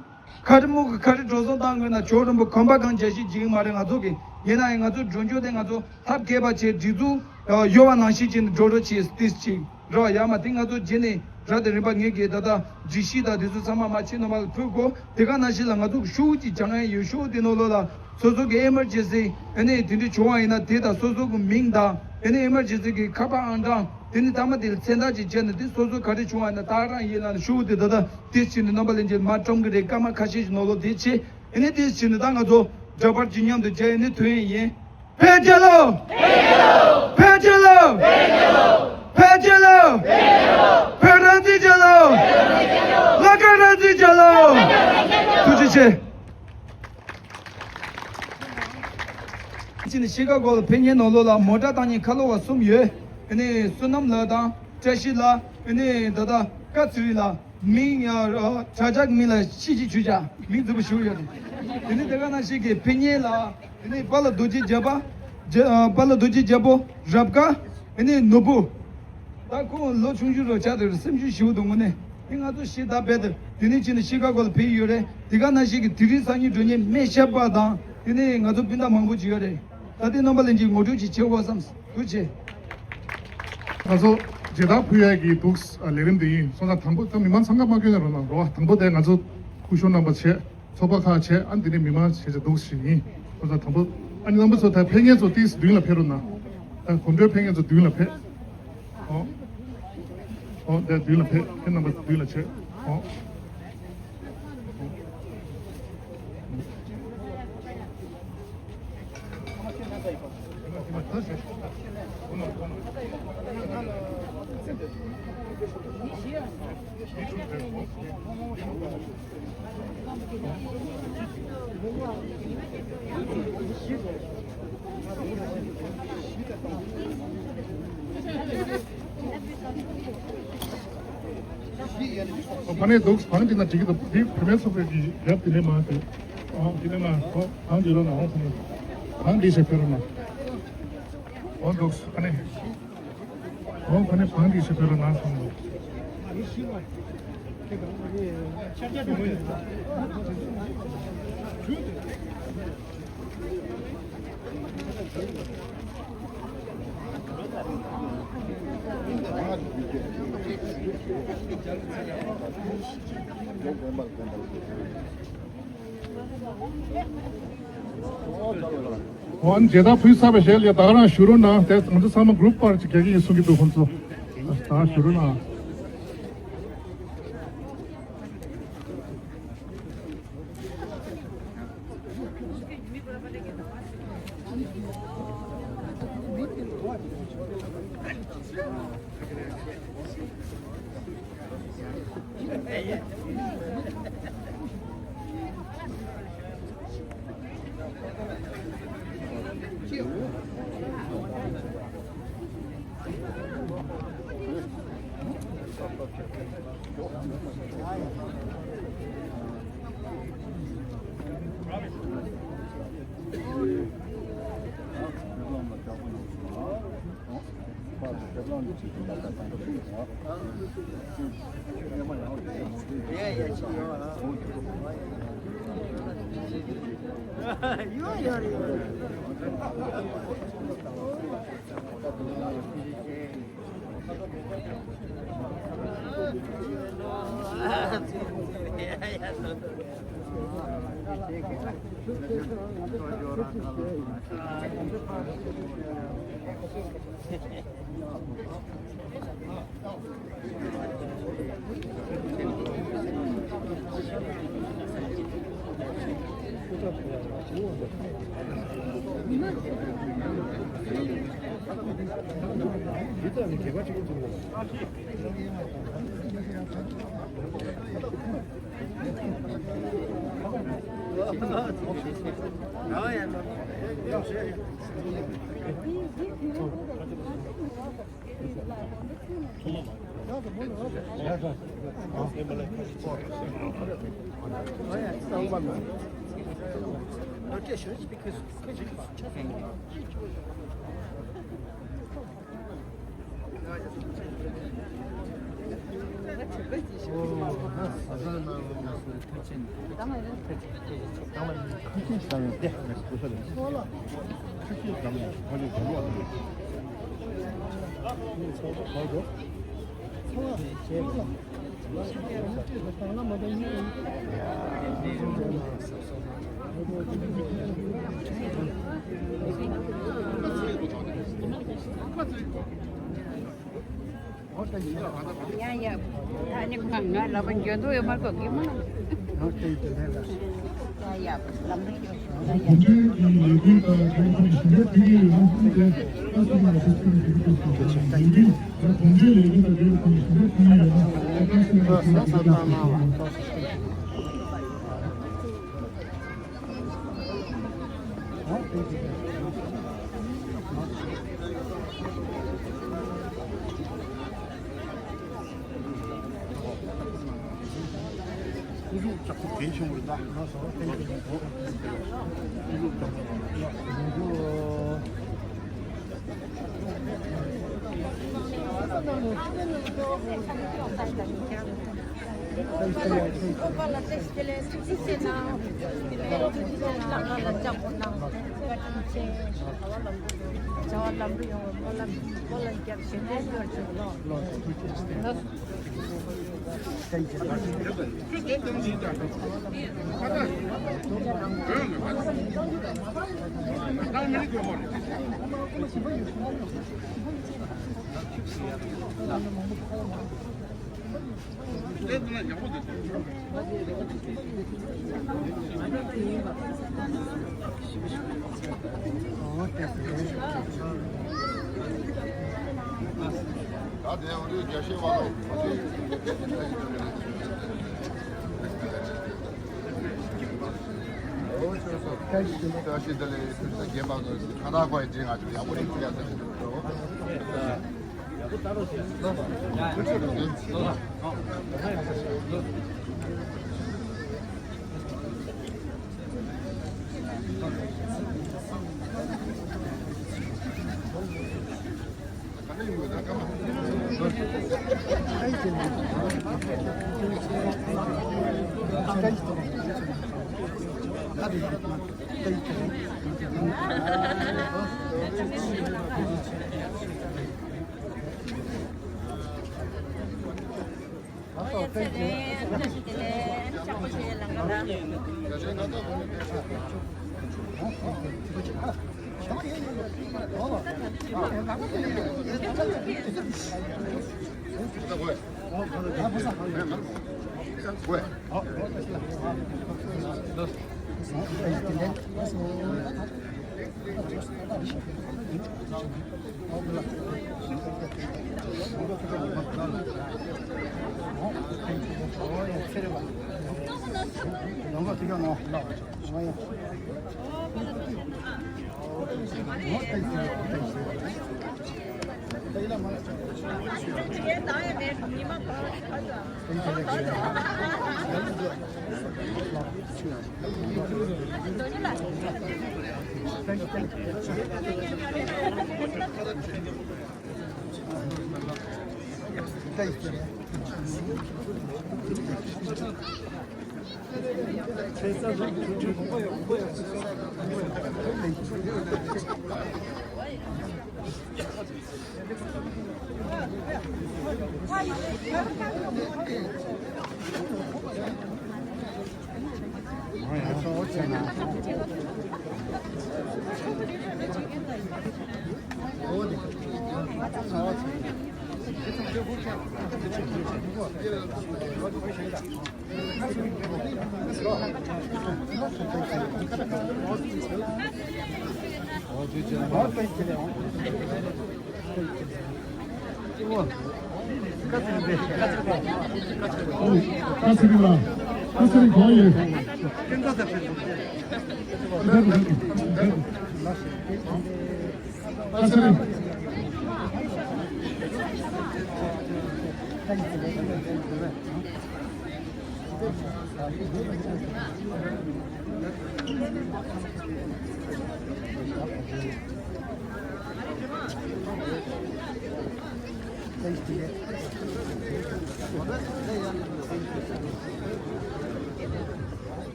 ག་རེ་མོ་གི་ག་རེ་འགྲོ་སོང་བཏང་དགོས་ན་ཇོ་རིན་པོ་གོམ་པ་གང་བྱ་ཞིག་བྱེད་ཀྱི་མ་རེད་ང་ཚོ་གི། ཡིན་ན་ཡང་ང་ཚོ་འགྲོ་རྒྱུ་དེ་ང་ཚོ་ཐབས་མཁས་པ་བྱས་སྒྲིག་འཛུགས་ཡོད་པ་ནང་བཞིན་བྱས་ནས་འགྲོ་རོགས་བྱེད། ཏིས་ཅིག་རོགས་ཡ་མ་དེ་ང་ཚོ་རྗེས་ནས་ར་དེ་རིམ་པ་ངེད་ཀྱི་ད་ལྟ་སྒྲིག་གཞི་དང་དེ་ཚོ་ཚང་མ་མ་ཕྱི་ནང་མ་ལ་ཕུལ་དགོས། དེ་ག་ནང་བཞིན་ལ་ང་ཚོ་གི་ཤོག་གུ་ཅིག་སྦྱང་ཡ་ཡོད། ཤོག་གུ་དེ་ནང་ལོགས་ལ་སོ་སོ་གི་ཨེ་མར་ཇེན་སི་ཨ་ནི་དེ་འདྲ་བྱུང་བ་ཡིན་ན་དེ་དང་སོ་སོ་གི་མིང་དང་ཨ་ནི་ཨེ་མར་ཇེན་སི་གི་ཁ་པར་ཨང་གྲངས་དེ་ནི་མཐའ་མ་དེ་ལ་མཚན་རྟགས་ཅིག་བྱས་ནས་དེ་སོ་སོ་ག་རེ་བྱུང་བ་ཡིན་ན་ད་རང་ཡིན་ལ་ནི་ཤོག་གུ་དེ་ད་ལྟ་དེ་ཕྱིན་ནས་རྣམ་པ་ལྷན་རྒྱས་མ་བཀྲམ་གི་རེད། སྐར་མ་ཁ་ཤས་ཤིག་ནང་ལོགས་དེ་བྱས་ཨ་ནི་དེ་ཕྱིན་ནས་ད་ང་ཚོ་འདྲ་པར་གྱི་མཉམ་དུ་མཇལ་ཡ་ནི་ཐོན་ཡ་ཡིན། བོད་རྒྱལ་ལོ། བོད་རྒྱལ་ལོ། བོད་རྒྱལ་ལོ། བོད་རང་བཙན་རྒྱལ་ལོ། ལྷ་ཁང་རང་བཙན་རྒྱལ་ལོ། ཐུགས་རྗེ་ཆེ། ཕྱི་ནས་ཤི་ཀ་གོ་ལ་ཕེབས་མཁན་ནང་ལོགས་ལ་མོ་ཊ་བཏང་མཁན་ཁ་ལོ་བ་གསུམ་ཡོད། ཨ་ནི་བསོད་ནམས་ལགས་དང་བཀྲ་ཤིས་ལགས། ཨ་ནི་ད་ལྟ་བཀའ་ཚེ་རིང་ལགས། མིང་ཡ་དྲ་ཇག་མིང་ལ་ཤི་ཅི་ཆུ་ཇག་མིང་རྫིག་པོ་ཞིག་ཡོད་རེད། དེ་ནི་དེ་ག་ནང་བཞིན་གྱི་ཕེབས་མཁན་ལ་དེ་ནི་པཱ་ལགས་རྡོ་རྗེ་རྒྱལ་པོ། རྒྱ་ཨ་པཱ་ལགས་རྡོ་རྗེ་རྒྱལ་པོ་རབ་དགའ། ཨ་ནི་ནོར་བུ། ད་ཁོང་ལོ་ཆུང་ཆུང་རུ་ཆགས་འདུག་རེད། སེམས་ཤུགས་ཞེ་པོ་འདུག་དངོས་གནས་དེ་ང་ཚོ་ཤི་ད་རྦད་དེ་དེ་ནི་ཕྱིན་ནས་ཤི་ཀ་གོ་ལ་ཕེབས་ཡོད་རེད། དེ་ག་ནང་བཞིན་གྱི་དེ་རིང་སང་ཉིན་འགྲོ་མཁན་སྨན་ཞབས་པ་དང་དེ་ནི་ང་ཚོ་སྤུན་ཟླ་མང་པོ་ཅིག་ཡོད་རེད། ད་དེ་རྣམ་པ་ལྷན་རྒྱས་ངོ་སྤྲོད་ཅིག་བྱེད་དགོས་བསམ། ཐུགས་རྗེ་ཆེ། ང་ཚོ་མཇལ་དར་ཕུལ་ཡས་ཀྱི་འདུག་ལས་རིམ་དེ་ཡིན་སོང་ཙང་དང་པོ་ད་མི་མང་འཚང་ཁ་མ་སྐྱོན་ནས་རོགས་གནང་རོགས། དང་པོ་དེ་ང་ཚོ་ སྐུ་ཞབས་རྣམ་པ་བྱས། ཚོགས་པ་ཁག་བྱས། ཨ་ནི་དེ་ནས་མི་མང་བྱས་བྱས་འདུག་ཞིག་ཡིན། ཁོ་ཚོ་དང་པོ་ཨ་ནི་རྣམ་པ་ཚོ་ད་ཕེབས་མཁན་ཚོ་ཏིས་མདུན་ལ་ཕེབས་རོགས་གནང་། ད་གོམ་བགྲོད་ཕེབས་མཁན་ཚོ་མདུན་ལ་ཕེབས། ཨོ། ཨོ་དེ་མདུན་ལ་ཕེབས། ཁྱེད་རྣམ་པ་མདུན་ལ་བྱས། ཨོ། ཨོ། ཕ་ནས་འདུག་བང་འདི་ན་འགྲིག་གི་འདུག་འདི་བུད་མེད་ཚོགས་པའི་གི་རྒྱབ་དེ་ནས་མ་དེ། ཨོ་དེ་ནས་མ། ཨོ་བང་འདི་རོ་ན། ཨོ་ཕ་ནས་བང་འདི་ཞིག་ཕེབས་རོགས་གནང་། ཨོ་འདུག་ཕ་ནས། ཨོ་ཕ་ནས་བང་འདི་ཞིག་ཕེབས་རོགས་གནང་སོང་། འོ་ཨ་ནི་མཇལ་དར་ཕུལ་ཚར་བའི་གཞས་ལ་ད་ག་རང་བཞུགས་རོགས་གནང་། དེ་ང་ཚོ་ཚང་མ་གུ་རུབ་པར་ཅིག་རྒྱག་གི་ཡིན་གསུང་གི་འདུག་ཁོང་ཚོ་ད་ག་རང་བཞུགས་རོགས་གནང་། ཡ་ཡ། ད་ནི་ཁོང་ང་ལབ་པ་འཇོན་དུ་ཡོད་མ་གོ་གི་མ། ཡ་ཡ། ལམ་རིགས་ཡོད། ཡ་ཡ། ཁ་སི་རི་ལ། ཁ་སི་རི་གང་ཡོད།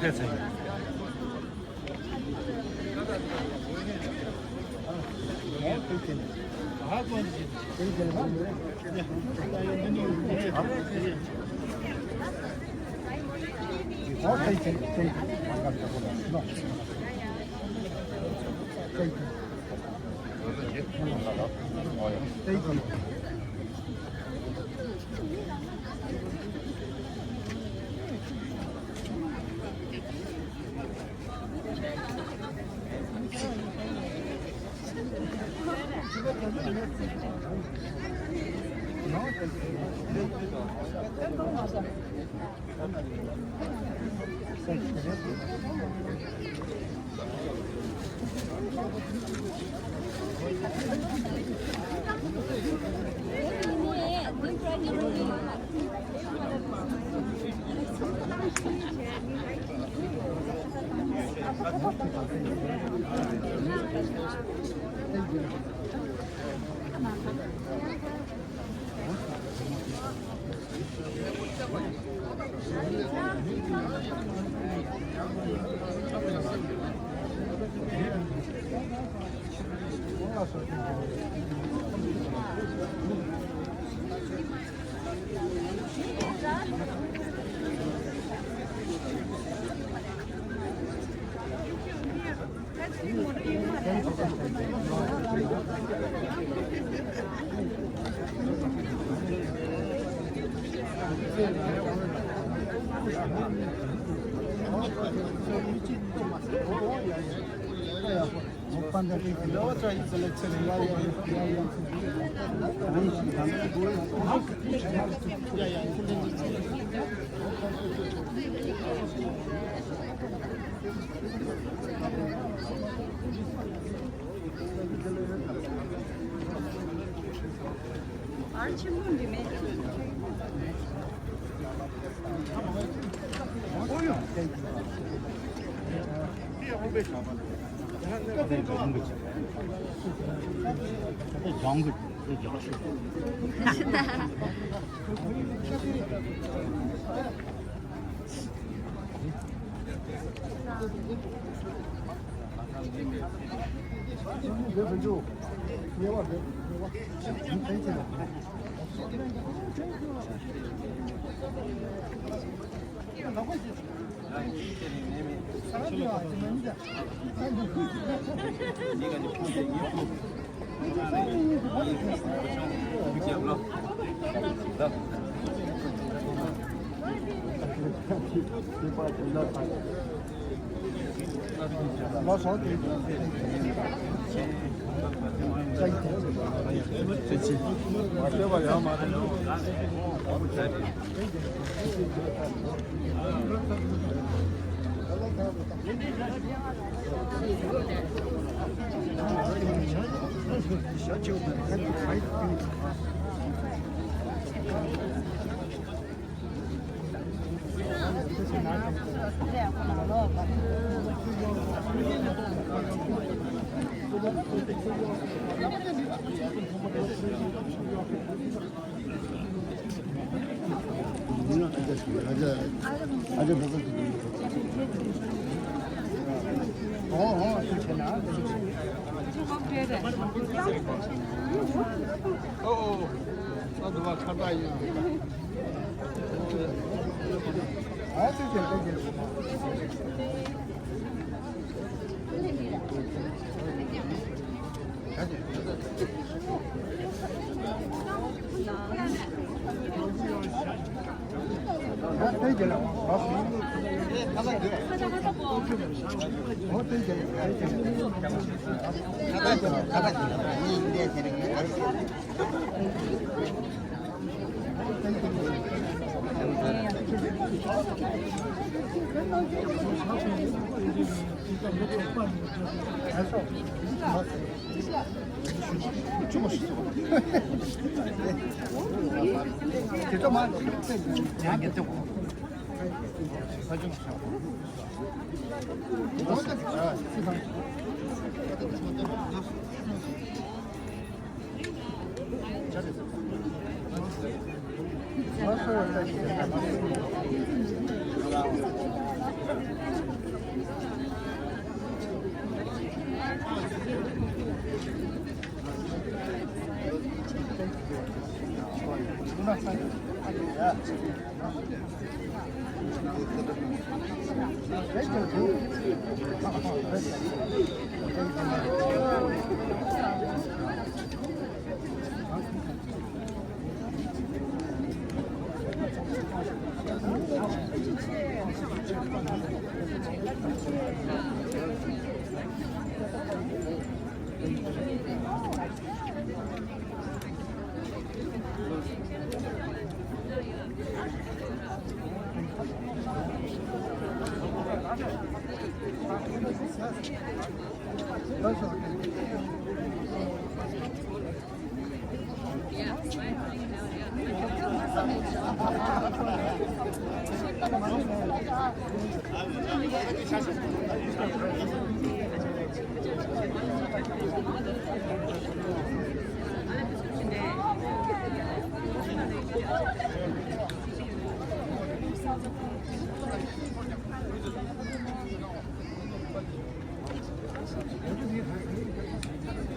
ཁ་སི་རི། ཨ་ཆེན་པོ་འདི་མེད།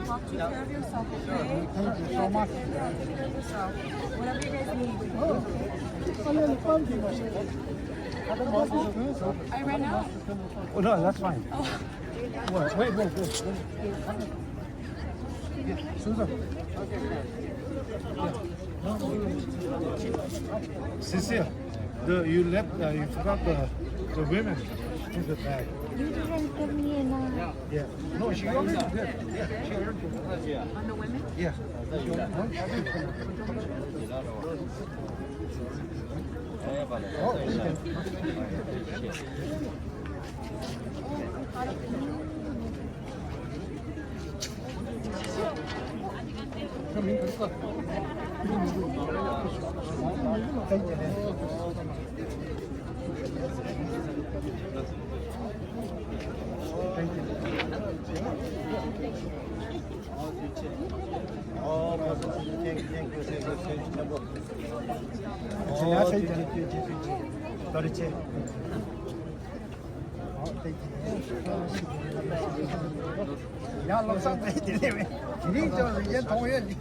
Walk, take care of yourself, okay? Thank you so much. Take care of yourself. Whatever you guys need. I ran out. Oh, no, that's fine. Oh. Wait, wait, wait, wait. Susan. Cecile, the, you left, uh, you forgot the, the women in the bag. You didn't give me enough. Yeah. No, she already did. Yeah, she already did. On the women? Yeah. Oh, okay. ཡ་བློ་བཟང་དེ་དེ་ནས་མེད། དེ་རིང་ཅང་ལ་ཡན་མཐོང་ཡོད་ལི།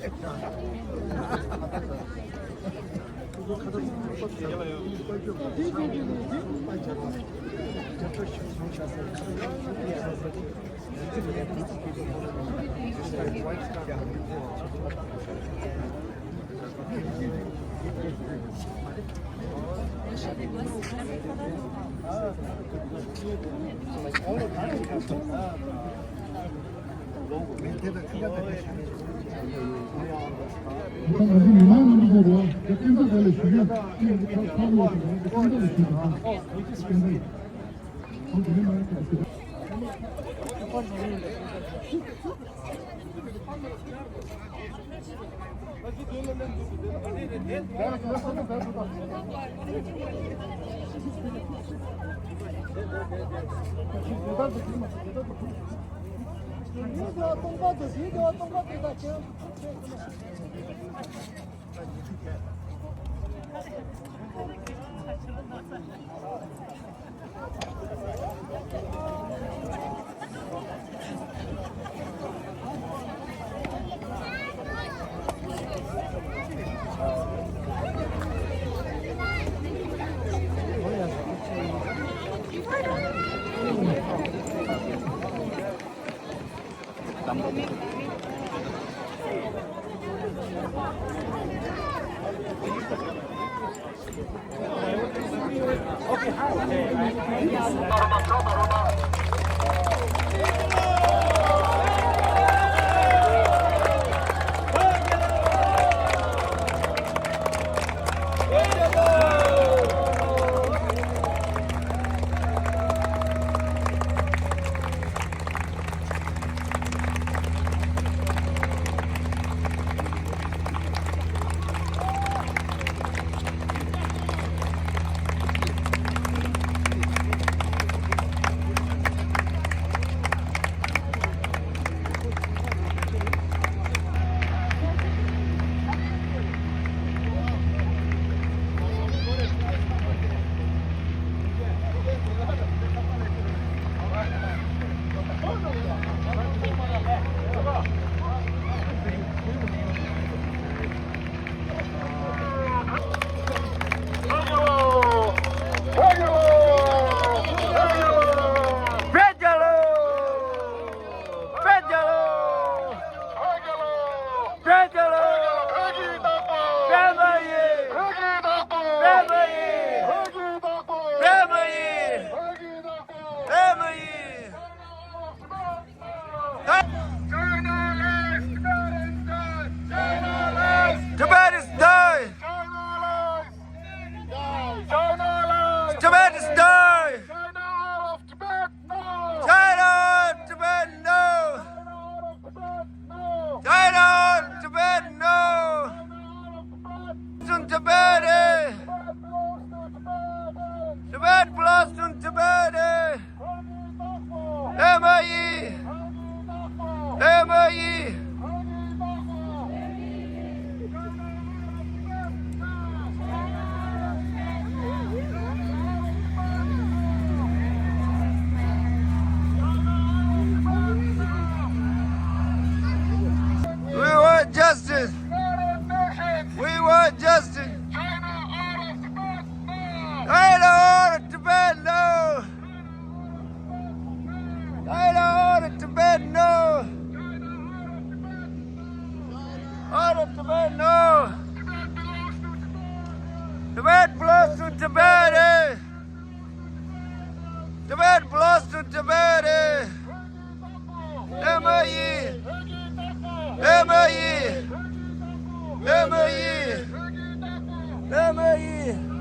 Tibet is die! Tibet is die! China, Tibet, no! China, Tibet, no! Tibet, eh! བླ་མ་ཡིས།